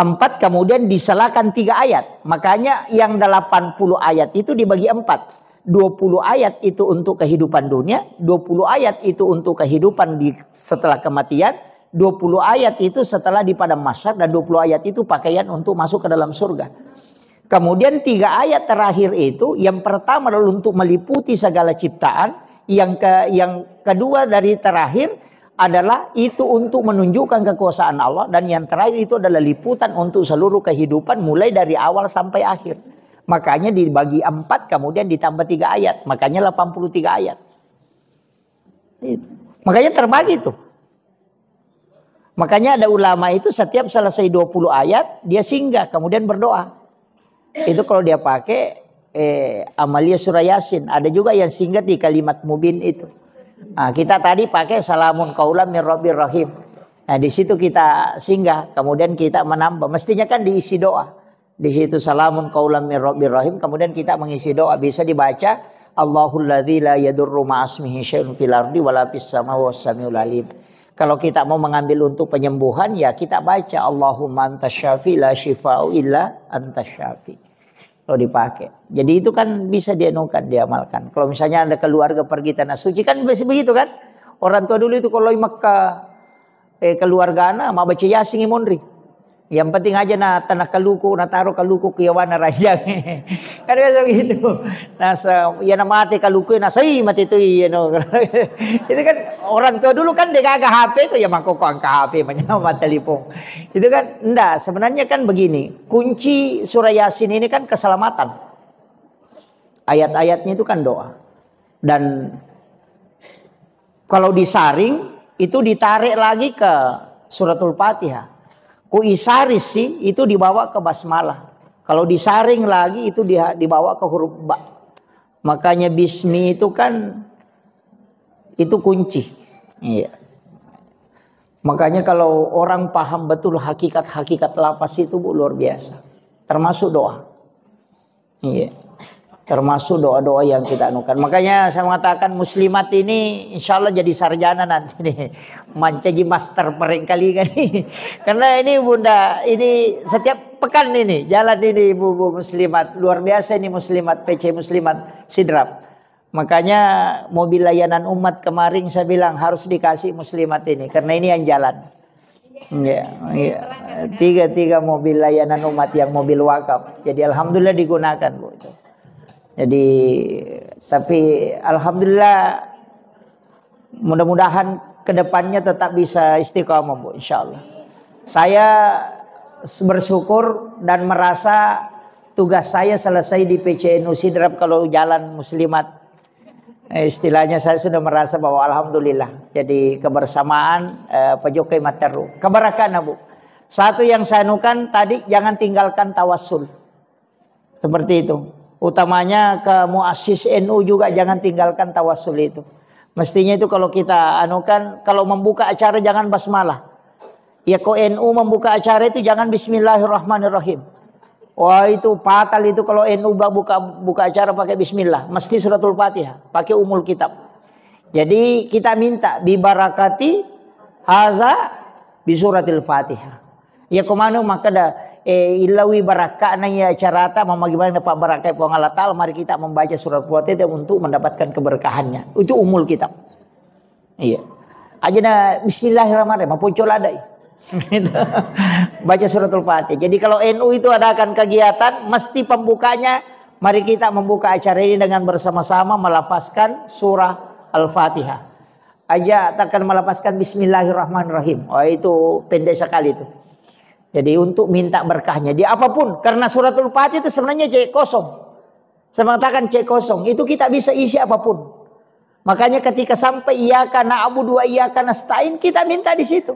Empat kemudian diselakan tiga ayat. Makanya yang delapan puluh ayat itu dibagi empat. Dua puluh ayat itu untuk kehidupan dunia, dua puluh ayat itu untuk kehidupan di setelah kematian, dua puluh ayat itu setelah di padang mahsyar, dan dua puluh ayat itu pakaian untuk masuk ke dalam surga. Kemudian tiga ayat terakhir itu, yang pertama adalah untuk meliputi segala ciptaan, yang ke-, yang kedua dari terakhir adalah itu untuk menunjukkan kekuasaan Allah, dan yang terakhir itu adalah liputan untuk seluruh kehidupan mulai dari awal sampai akhir. Makanya dibagi empat, kemudian ditambah tiga ayat, makanya delapan puluh tiga ayat. Itu. Makanya terbagi tuh. Makanya ada ulama itu setiap selesai dua puluh ayat, dia singgah, kemudian berdoa. Itu kalau dia pakai, eh, Amalia Surah Yasin. Ada juga yang singgah di kalimat mubin itu. Nah, kita tadi pakai salamun qaulam min rabbir rahim. Nah, di situ kita singgah, kemudian kita menambah. Mestinya kan diisi doa. Di situ salamun qaulam min rabbir rahim, kemudian kita mengisi doa, bisa dibaca, "Allahul ladzi la yadurru ma'asmihi syai'un fil ardi wala fis sama wa samiul alim." Kalau kita mau mengambil untuk penyembuhan, ya kita baca, "Allahumma anta syafi la syifa'u illa anta syafi." Kalau dipakai. Jadi itu kan bisa dianukan, diamalkan. Kalau misalnya ada keluarga pergi tanah suci, kan biasa begitu kan? Orang tua dulu itu kalau di Mekah, eh, keluargana, mabbaca Yasin i monri. Yang penting aja na tanah kaluku, na taro kaluku ke yawana rajang. Kan biasa begitu. Nah, se-, ya na mate kaluku, na sai mate tu, iya no. Itu kan orang tua dulu kan de gaga H P itu, ya mangkoko angka H P, manyama telepon. Itu kan, ndak, sebenarnya kan begini, kunci surah Yasin ini kan keselamatan. Ayat-ayatnya itu kan doa. Dan kalau disaring, itu ditarik lagi ke Suratul Fatihah. Ku isaris sih, itu dibawa ke basmalah. Kalau disaring lagi, itu diha-, dibawa ke huruf ba. Makanya bismi itu kan, itu kunci. Iya. Makanya kalau orang paham betul hakikat-hakikat lafaz itu, Bu, luar biasa. Termasuk doa. Iya. Termasuk doa-doa yang kita anukan. Makanya saya mengatakan muslimat ini insya Allah jadi sarjana nanti nih. Mancaji master perengkali kan nih. Karena ini Bunda, ini setiap pekan ini jalan ini ibu-ibu muslimat. Luar biasa ini muslimat, P C muslimat Sidrap. Makanya mobil layanan umat kemarin saya bilang harus dikasih muslimat ini. Karena ini yang jalan. Iya, iya. Tiga-tiga mobil layanan umat yang mobil wakaf. Jadi alhamdulillah digunakan, Bu. Jadi, tapi alhamdulillah, mudah-mudahan kedepannya tetap bisa istiqomah, Bu, insya Allah. Saya bersyukur dan merasa tugas saya selesai di P C N U Sidrap kalau jalan muslimat. Eh, istilahnya saya sudah merasa bahwa alhamdulillah. Jadi kebersamaan, eh, Pak Jokowi Materu. Keberkahan, Bu. Satu yang saya anukan tadi, jangan tinggalkan tawassul. Seperti itu. Utamanya ke muassis N U juga jangan tinggalkan tawassul itu. Mestinya itu kalau kita anukan, kalau membuka acara jangan basmalah. Ya, kok N U membuka acara itu jangan bismillahirrahmanirrahim. Wah, itu fatal itu kalau N U ba-, buka, buka acara pakai bismillah. Mesti suratul Fatihah, pakai umul kitab. Jadi kita minta bibarakati haza bisuratil Fatihah. Ya, komano makkeda, eh, illawi barakka'na ya acarata, mamagi bagaimana Pak barakai Puang Allah Ta'ala, mari kita membaca surat Fatihah untuk mendapatkan keberkahannya. Itu umul kitab. Iya. Aja na bismillahirrahmanirrahim, maponco ladai. Baca suratul Fatihah. Jadi kalau N U itu adakan kegiatan, mesti pembukanya, mari kita membuka acara ini dengan bersama-sama melafazkan surah Al-Fatihah. Aja takkan melafazkan bismillahirrahmanirrahim. Oh, itu pendek sekali itu. Jadi untuk minta berkahnya. Di apapun, karena suratul Fatihah itu sebenarnya cek kosong. Saya mengatakan cek kosong, itu kita bisa isi apapun. Makanya ketika sampai iyyaka na'budu wa iyyaka nasta'in, kita minta di situ.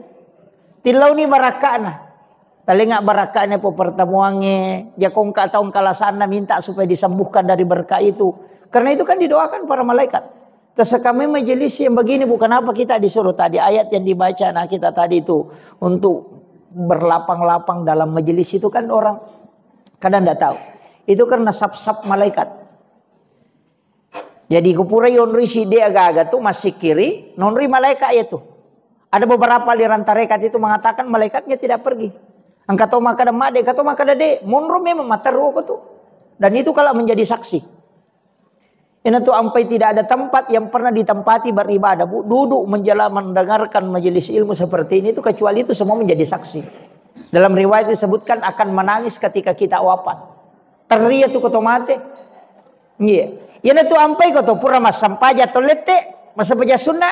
Tillauni barakka'na. Talenga barakka'na po pertemuannya, jakongka taung kalasanna minta supaya disembuhkan dari berkah itu. Karena itu kan didoakan para malaikat. Tersekami majelis yang begini, bukan apa kita disuruh tadi ayat yang dibaca anak kita tadi itu untuk berlapang-lapang dalam majelis itu kan orang kadang ndak tahu. Itu karena sap-sap malaikat. Jadi kupura yonroi sidde aga-aga tu massikiri, nonroi malaika iya tu. Ada beberapa aliran tarekat itu mengatakan malaikatnya tidak pergi. Engka to makkeda madde, engka to makkeda de, monro memang materruko tu. Dan itu kalau menjadi saksi. Ina tu ampai tidak ada tempat yang pernah ditempati beribadah, Bu, duduk menjela-, mendengarkan majelis ilmu seperti ini itu kecuali itu semua menjadi saksi. Dalam riwayat disebutkan akan menangis ketika kita wafat. Terri iya tu ko to mate. Iya. Iyana tu ampai ko to pura massampaja to lette, massampaja sunna.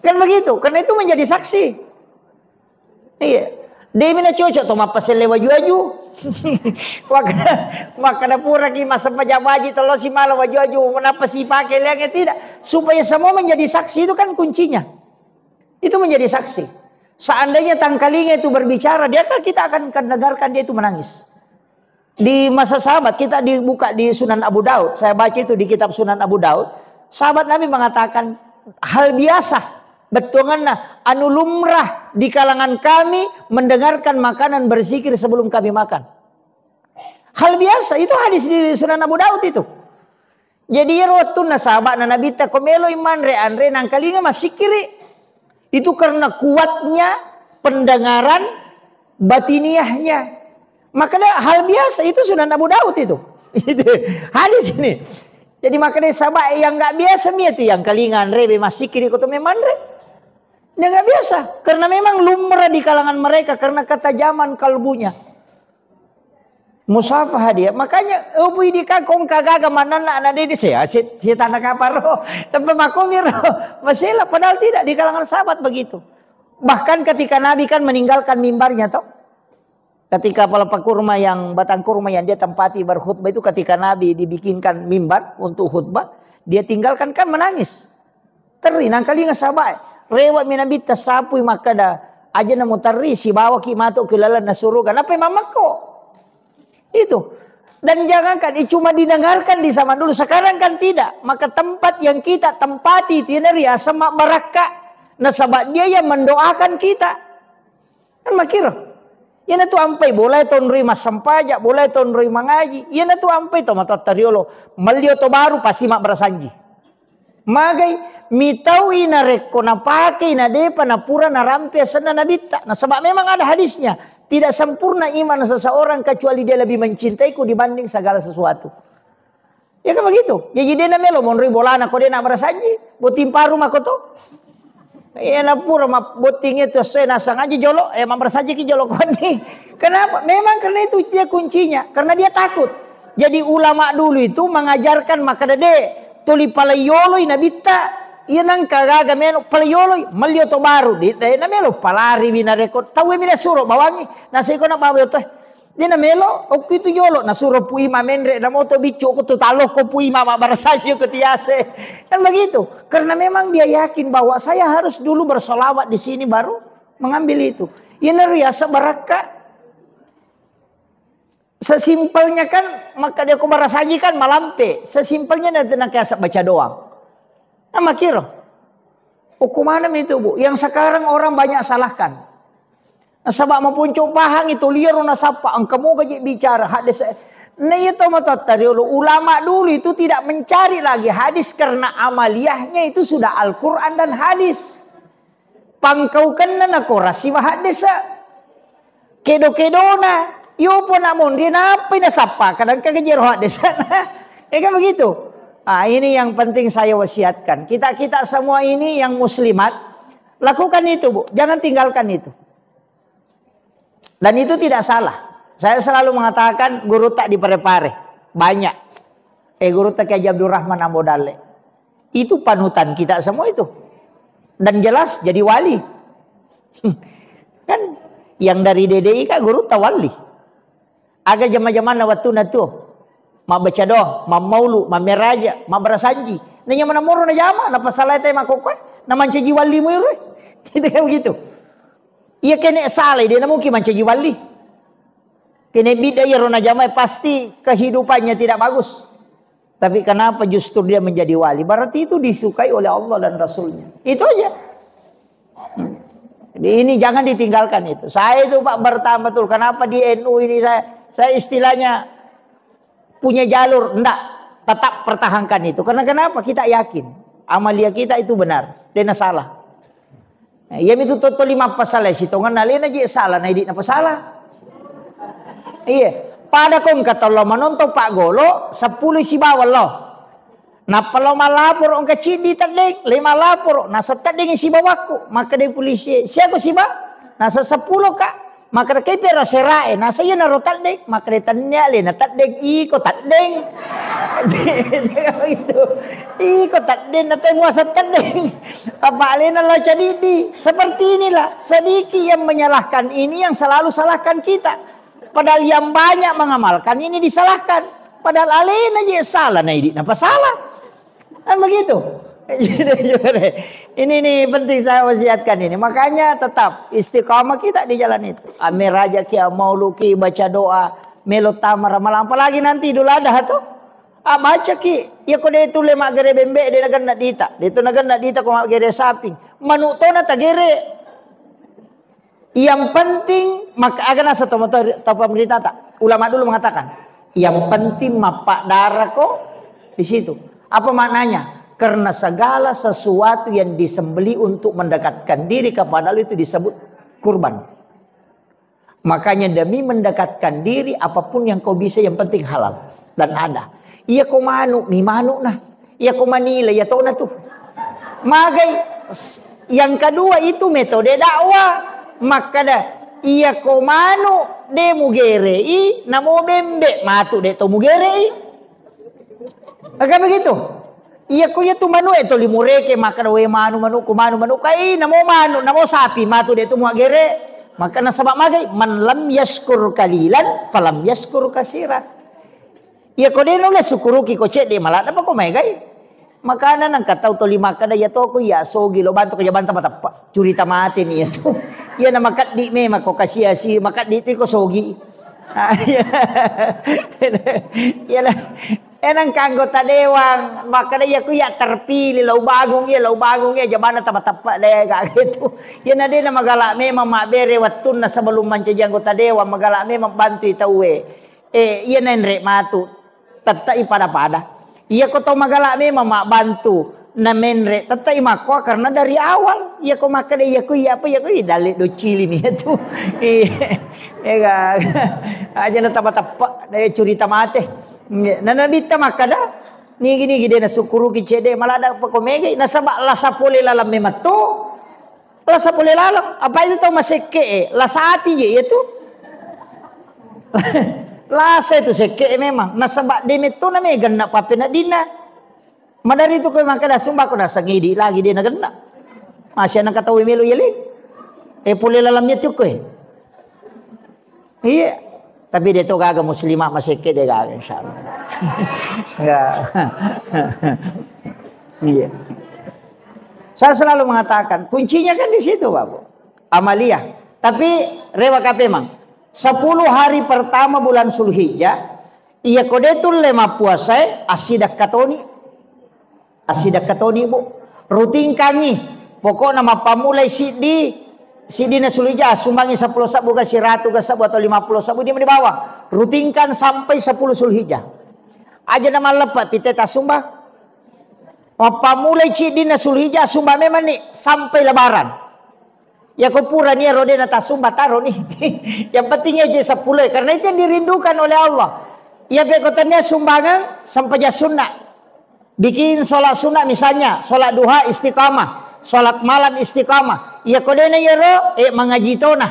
Kan begitu, karena itu menjadi saksi. Iya. Demi na cocok to mappaselle waju-waju. Makkeda, makkeda puraki massampaja baji to lo si mala waju-waju, menapa si pakai liangnya tidak. Supaya semua menjadi saksi itu kan kuncinya. Itu menjadi saksi. Seandainya tangkalinga itu berbicara, dia kan kita akan dengarkan dia itu menangis. Di masa sahabat, kita dibuka di Sunan Abu Daud. Saya baca itu di kitab Sunan Abu Daud. Sahabat Nabi mengatakan, hal biasa bettuanganna anu lumrah di kalangan kami mendengarkan makanan berzikir sebelum kami makan. Hal biasa, itu hadis di Sunan Abu Daud itu. Jadi iyaro wettunna sahaba'na Nabitta ko meloi manre anre nangkalinga massikkiri. Itu karena kuatnya pendengaran batiniahnya. Makanya hal biasa itu Sunan Abu Daud itu. Itu hadis ini. Jadi makanya sahabat yang nggak biasa mi itu yang kalinga anre be massikkiri ko to memanre. Dia nggak biasa karena memang lumrah di kalangan mereka karena ketajaman kalbunya. Musafaha dia. Makanya, oh, pui di kakong kagaga mananna anak dia saya set tanah kapar roh. Tempat makomir roh. Masela, padahal tidak di kalangan sahabat begitu. Bahkan ketika Nabi kan meninggalkan mimbarnya toh. Ketika palapa kurma yang batang kurma yang dia tempati berkhutbah itu ketika Nabi dibikinkan mimbar untuk khutbah, dia tinggalkan kan menangis. Terri nangkalinga sahabat. Rewa mi Nabitta sapui makkada, aja namu terri sibawaki matu ke lalanna suruga. Napai mamakko? Itu. Dan jangankan, eh, cuma didengarkan di zaman dulu, sekarang kan tidak. Maka tempat yang kita tempati itu, iyanariaseng mabbarakka. Nasaba dia yang mendoakan kita. Kan makkiro. Iyanatu ampai bolae tonroi massempajang, bolae tonroi mangaji. Iyanatu ampai to matoatta riolo. Mellio to baru pasti mabbarasanji. Magai, mitau'i narekko napakei nadepa napura narampe asenna nabitta. Nasaba memang ada hadisnya, tidak sempurna iman seseorang kecuali dia lebih mencintaiku dibanding segala sesuatu. Ya kan begitu? Jadi dia namelo monroi bolana ko dia nak barasanji, botting paru mako to. Iya napura ma-, botting itu saya nasang aja jolo, eh, mabbarasanji ki jolo koni. Kenapa? Memang karena itu dia kuncinya, karena dia takut. Jadi ulama dulu itu mengajarkan makkeda de, tuli palaioloi nabitta, iya nangka gaga melo palaioloi, mellio to baru, di, de, namelo palari wina rekod, tau mi nasuro bawangi, nasiko na bawa to. Dia namelo, okko itu jolo, nasuro Pui Imam menre, namoto biccu, ko tu taloko Pui Imam, mabbarasanji ko tiase. Kan begitu. Karena memang dia yakin bahwa saya harus dulu bersolawat di sini baru mengambil itu. Ini riasa barakka. Sesimpelnya kan, maka dia ko barasanji kan malampe. Sesimpelnya nanti nak biasa baca doang. Nah, makiro. Hukumannya itu, Bu. Yang sekarang orang banyak salahkan. Nasaba mapuncu pahang itu liar nasappa, engka moga je bicara hadis. Nah, iya to matoatta riolo. Ulama dulu itu tidak mencari lagi hadis karena amaliyahnya itu sudah Al-Quran dan hadis. Pangkaukenna nakora siwa haddesa. Kedo-kedona, yopo nak monri, napai nasappa, kadang kagejero haddesa. Ya kan begitu? Ah, ini yang penting saya wasiatkan. Kita-kita semua ini yang muslimat, lakukan itu, Bu. Jangan tinggalkan itu. Dan itu tidak salah. Saya selalu mengatakan guru tak dipare-pare. Banyak. Eh, guru tak Kiai Abdurrahman Ambo Dalle. Itu panutan kita semua itu. Dan jelas jadi wali. Kan yang dari D D I kan guru tawali. Aga jama-jamanna wattunna tu. Mabbaca doa, mammaulu, mammeraja, mabbarasanji. Nanya mana moro na jama, na pasalai te makokkoe, na mancaji wali mu iro. Gitu kan begitu. Iya kene salai, dia na mungkin mancaji wali. Kene bidda iya ro na jamai, pasti kehidupannya tidak bagus. Tapi kenapa justru dia menjadi wali? Berarti itu disukai oleh Allah dan Rasulnya. Itu aja. Jadi ini jangan ditinggalkan itu. Saya itu Pak bertambah betul. Kenapa di N U ini saya, saya istilahnya punya jalur, ndak, tetap pertahankan itu. Karena kenapa? Kita yakin amalia kita itu benar, dena salah. Nah, iya mitu to toli mappasala sitongenna alena je sala na idi napasala. Iya, pada ko engka tollo manontong Pak Golo, seppulo sibawa lo. Nappa lo malapor engka ciddi teddeng, le malapor, nasa teddeng sibawakku, makkeda polisi, siapa siba? Nasa seppulo ka. Makkeda kepe ro serae, nasa iya naro teddeng, makkeda tennia le na teddeng, iko teddeng. Itu. Iko teddeng, na temu asa teddeng. Apa alena lo cadidi. Seperti inilah, sedikit yang menyalahkan ini yang selalu salahkan kita. Padahal yang banyak mengamalkan ini disalahkan. Padahal alena je salah, na idi napa salah. Kan begitu. Ini nih penting saya wasiatkan ini. Makanya tetap istiqamah kita di jalan itu. Ame raja ki, amaulu ki, baca doa, melo tama ramalang. Apalagi nanti Idul Adha tuh. Ah, baca ki. Ya ko de itu le maggere bembe de nagenna dita. De itu nagenna dita ko maggere sapi. Manuk tona tagere. Yang penting, maka aga nasa tau, tau, tau pemerintah tak? Ulama dulu mengatakan, yang penting mappadara ko di situ. Apa maknanya? Karena segala sesuatu yang disembelih untuk mendekatkan diri kepada Allah itu disebut kurban. Makanya demi mendekatkan diri, apapun yang kau bisa, yang penting halal dan ada. Iya ko manu mi manu nah. Iya ko manila, iya tona tuh. Magai, s-, yang kedua itu metode dakwah. Makkada, iya ko manu de mugerei, namo bembe matu de to mugerei. Maka begitu. Iya ko iya tu manu e to limureke, makkada we manu, manu ko manu, manu kai, namo manu, namo sapi matu de to muagere. Maka nasaba magai, man lam yaskur kalilan, falam yaskur kasiran. Iya ko de nulle sukuruki ko cedde, maladda pa ko maegai. Makana nengka tau toli makkada, iya toko iya sogi lo bantu ko jabanta matappa. Curita mate mi iya tu. Iya na makeddi memang ko kasiasi, makeddi tu ko sogi. Ah, iya. Iya, nah. Eh, nang anggota dewan, makkeda, "Iya, ku iya terpilih, lau bangung iya, lau bangung iya, jabanna tama teppe' de'," kayak gitu. Iya, na de' na magala' memang mabbere wettunna sebelum mancaji anggota dewan, magala' memang bantui tauwe. Eh, iya, na enre' matu. Tette'i pada-pada. Iya, ko tau magala' memang mabbantu, na menre', tette'i makkoa karena dari awal. Iya, ko makkeda, "Iya, ku iya apa, iya, ku iya," dalle' docili mi itu. Iya. Iya, kan? Aja na tama teppe', eh, curita mate. Iya. Na Nabitta makkeda, "Nigi-nigi de' nasukkuruki cedde', malah ada apa ko megai." Nasaba' lasa pole laleng memetto. Lasa pole laleng. Apa itu tau masekke' e? Lasa ati je iya tu. Lasa itu sekke' e memang. Nasaba' de' metto na meganna pappeneddinna. Madari tu ko makkeda sumba ko nasang idi' lagi de' nagenna. Masih anak katawi melo iya li. Eh, pole laleng iya tu ko e. Iya. Tapi de' to gaga muslimah masekke' de' gaga, insyaallah. Ya. Iya. Saya selalu mengatakan, kuncinya kan di situ, Bapak. Amaliyah. Tapi rewa kape mang. Sepuluh hari pertama bulan Zulhijjah, iya ko de' tulle mappuasae, assidakka toni. Assidakka toni, Bu. Rutinkangi. Pokokna mappammulai siddi, siddina Zulhijjah, sumbangi seppulo sebbu ga, siratu ga sebbu atau lima puluh sebbu, idi' mani bawang. Rutinkan sampai sepuluh Zulhijjah. Aja na malleppa pite tassumba. Mappammulai siddina Zulhijjah, sumba memang ni sampai Lebaran. Iya ko purani ero de' natassumba, taroni. Yang penting iya je seppulo, karena itu yang dirindukan oleh Allah. Iya pe ko tania sumbangan, sempajang sunna. Bikin sholat sunnah misalnya, sholat duha istiqamah, sholat malam istiqamah. Iya ko de' na iyaro, eh, mangaji tona.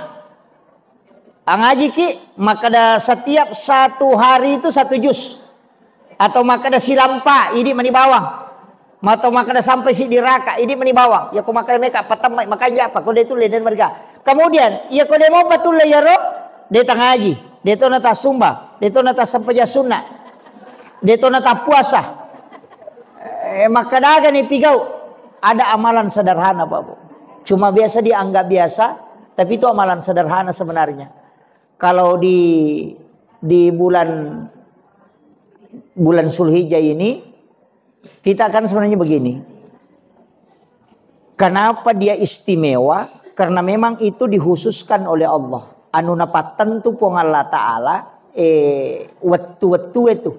Angajiki, makkeda setiap satu hari itu satu juz. Atau makkeda silampa, idi' mani bawang. Atau makkeda sampai siddi raka, idi' mani bawang. Iya ko makkeda meka patemma, makanja apa? Ko de' tulle de' marga. Kemudian, iya ko de' mopa tulle iyaro, de' tangaji, de' to natassumba, de' to natassempajang sunna, de' to natappuasa. Eh, makkedagani pigau? Ada amalan sederhana, Pak, Bu. Cuma biasa dianggap biasa, tapi itu amalan sederhana sebenarnya. Kalau di, di bulan, bulan Zulhijjah ini, kita kan sebenarnya begini. Kenapa dia istimewa? Karena memang itu dikhususkan oleh Allah. Anu napattentu Puang Allah Ta'ala, eh, wettu-wettu itu.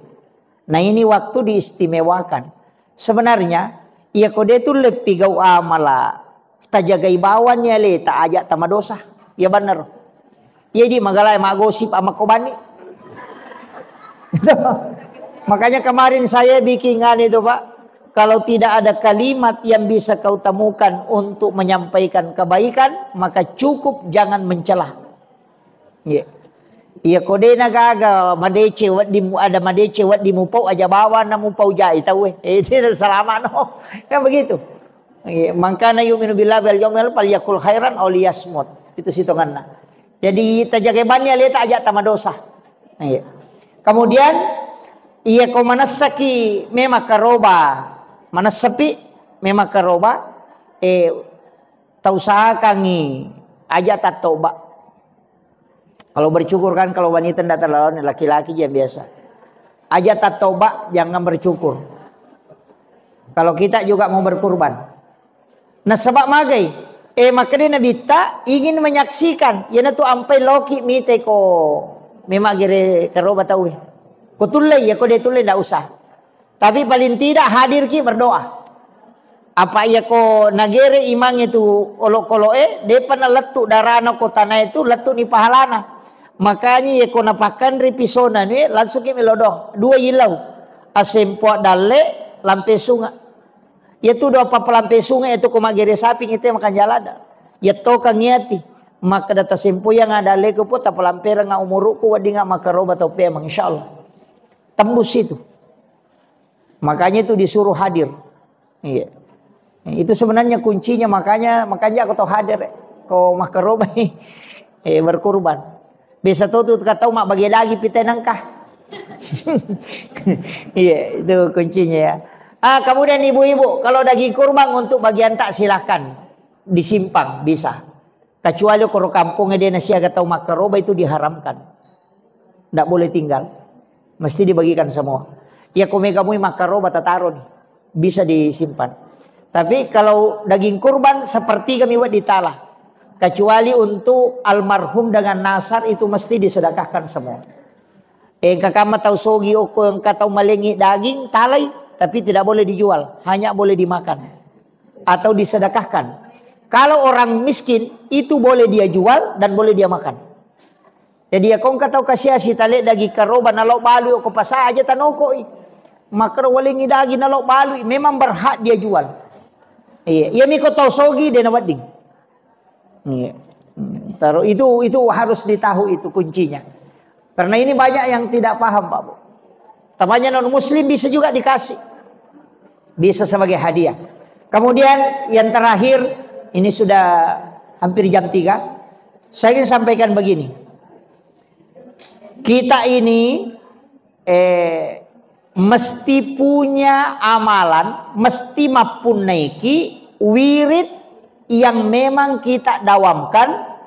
Nah, ini waktu diistimewakan. Sebenarnya, iya ko de' tulle pigau amala, tajagai bawang ni aleta, aja' tamadosa. Iya bener. Iya di magala' maggosip ama ko bani. Makanya kemarin saya bikin anu itu, Pak. Kalau tidak ada kalimat yang bisa kau temukan untuk menyampaikan kebaikan, maka cukup jangan mencela. Iya. Iya, ko de' na gaga madeceng wedding mu-, ada madeceng wedding mupau, aja' bawang na mupau jai tauwe. Eh, itu salama no. Kan begitu. Iya, "Man kana yu'minu billahi wal yaumil akhir falyaqul khairan aw liyasmut." Itu sitonganna. Jadi, tajagai bawang ni aleta, aja' tamadosa. Iya. Kemudian, iya ko manessaki memang karoba, manessapi memang karoba, eh, tausahakangi aja' tattoba. Kalau bercukur kan, kalau wanita ndak terlalu, laki-laki yang biasa. Aja' tattoba, jangan bercukur. Kalau kita juga mau berkurban. Nasaba' magai, eh, makkeda Nabitta ingin menyaksikan, iyanatu ampai loki mite ko memang gere karoba tauwe. Ko tullei, iya ko de' tullei ndak usah. Tapi paling tidak hadirki berdoa. Apa iya ko nagere imangnge tu olokolo'e, de'pa nalettu' darana ko tanae tu, lettu'ni pahalana. Makanya iya ko napakkanre pisona ni, langsungki melo doang. Dua ilau. Asempoa dalle, lampe sunga'. Iya tu doa pappalampe sunga' iya tu ko maggere sapi ngite makanjala da. Iya to kangiati. Makkeda tasempoyang ada dalleku po, tapalamperang umuru'ku, weddinga makkaroba tau pemang, insyaallah. Tembus itu. Makanya itu disuruh hadir. Iya. Itu sebenarnya kuncinya, makanya, makanya aku tau hadir, eh. Ko makkaroba, eh, berkurban. Biasa to tu katau mabbage daging pite nangka. Iya, itu kuncinya ya. Ah, kemudian ibu-ibu, kalau daging kurban untuk bagian tak, silakan disimpan, bisa. Kecuali koro kampung de' nasiaga tau makkaroba, itu diharamkan. Ndak boleh tinggal. Mesti dibagikan semua. Iya, ko mega mui makkaroba, tataro ni. Bisa disimpan. Tapi kalau daging kurban, sepertiga mi wedding tala. Kecuali untuk almarhum dengan nasar, itu mesti disedekahkan semua. Engka kamma tau sogi okko, engka tau malengi daging, talai, tapi tidak boleh dijual, hanya boleh dimakan atau disedekahkan. Kalau orang miskin, itu boleh dia jual dan boleh dia makan. Jadi, iya ko engka tau kasiasi tale daging karoba, nalo balui okko pasa, aja tanokoi. Makkaro walengi daging, nalo balui, memang berhak dia jual. Iya, iya mi ko tau sogi de nawedding. Iya. Hmm, taruh itu, itu harus ditahu itu kuncinya. Karena ini banyak yang tidak paham, Pak Bu. Tanya non muslim bisa juga dikasih. Bisa sebagai hadiah. Kemudian yang terakhir, ini sudah hampir jam tiga. Saya ingin sampaikan begini. Kita ini, eh, mesti punya amalan, mesti mappunnaiki wirid yang memang kita dawamkan,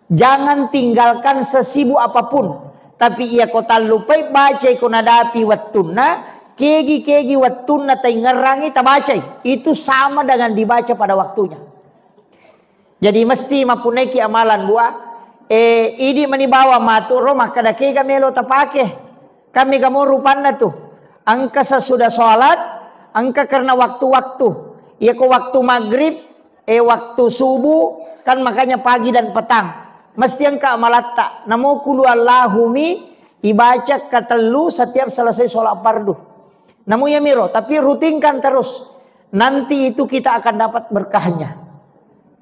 jangan tinggalkan sesibuk apapun. Tapi iya ko tallupai, bacai ko nadapi wettunna, kegi-kegi wettunna taingngerangi, tabacai. Itu sama dengan dibaca pada waktunya. Jadi mesti mappunnaiki amalan, Bu. Eh, idi mani bawang matu ro makkeda kega melo tapake. Kan mega mo rupanna tu. Engka sesudah sholat, engka karena waktu-waktu. Iya ko waktu maghrib, eh, waktu subuh, kan makanya pagi dan petang. Mesti engka amalatta. Namo kulu Allahumi ibaca katellu setiap selesai sholat fardu. Namu yamiro, tapi rutinkan terus. Nanti itu kita akan dapat berkahnya.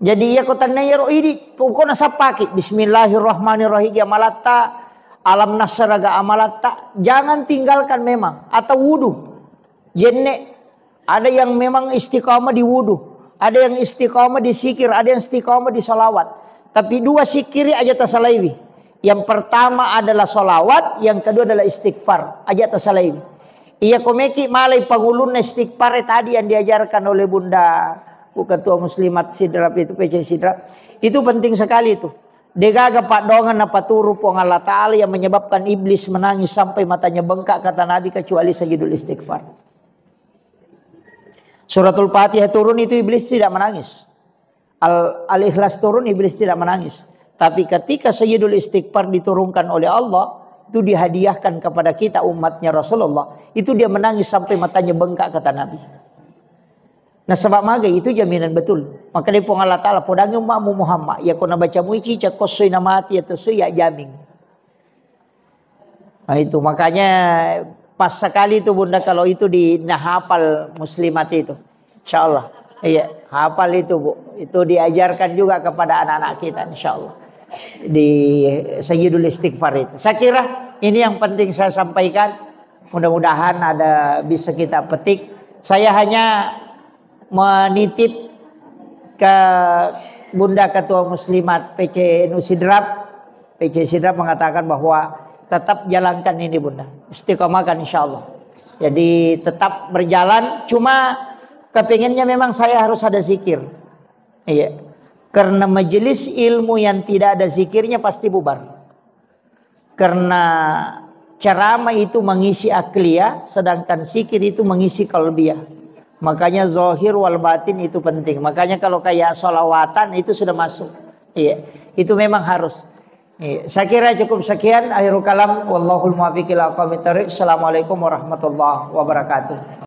Jadi iya ko tannai ro idi, pokokna sappaki. Bismillahirrahmanirrahim, iya malatta, alam nasraga amalatta, jangan tinggalkan memang. Atau wudu. Jenne, ada yang memang istiqamah di wudu, ada yang istiqamah di zikir, ada yang istiqamah di salawat. Tapi dua zikiri aja tasalaiwi. Yang pertama adalah salawat, yang kedua adalah istighfar. Aja tasalaiwi. Iya ko meki malai pangulunna istighfar, eh, tadi yang diajarkan oleh Bunda, Bu Ketua Muslimat Sidrap itu, P C Sidrap. Itu penting sekali itu. Degaga paddoangeng napaturu Puang Allah Ta'ala yang menyebabkan iblis menangis sampai matanya bengkak, kata Nabi, kecuali sajidul istighfar. Suratul Fatihah turun itu iblis tidak menangis. Al-, Al-Ikhlas turun, iblis tidak menangis. Tapi ketika Sayyidul Istighfar diturunkan oleh Allah, itu dihadiahkan kepada kita umatnya Rasulullah, itu dia menangis sampai matanya bengkak, kata Nabi. Nah, sebab maga itu jaminan betul. Maka dari Puang Allah Ta'ala, podangi umatmu Muhammad, ya kona baca muici, cakkossoi namati atau soi ya jaming. Nah, itu makanya pas sekali itu Bunda kalau itu di, nah, hafal muslimat itu. Insya Allah. Iya, hafal itu, Bu. Itu diajarkan juga kepada anak-anak kita, insya Allah. Di Sayyidul Istighfar itu. Saya kira ini yang penting saya sampaikan. Mudah-mudahan ada bisa kita petik. Saya hanya menitip ke Bunda Ketua Muslimat P C N U Sidrap, P C Sidrap mengatakan bahwa tetap jalankan ini, Bunda. Istiqomahkan, insya Allah. Jadi tetap berjalan, cuma kepengennya memang saya harus ada zikir. Iya. Karena majelis ilmu yang tidak ada zikirnya pasti bubar. Karena ceramah itu mengisi akliyah, sedangkan zikir itu mengisi qalbiyah. Makanya zahir wal batin itu penting. Makanya kalau kayak sholawatan itu sudah masuk. Iya, itu memang harus. Iya. Saya kira cukup sekian. Akhirul kalam. Wallahul muwaffiq ila aqwamit thariq. Assalamualaikum warahmatullahi wabarakatuh.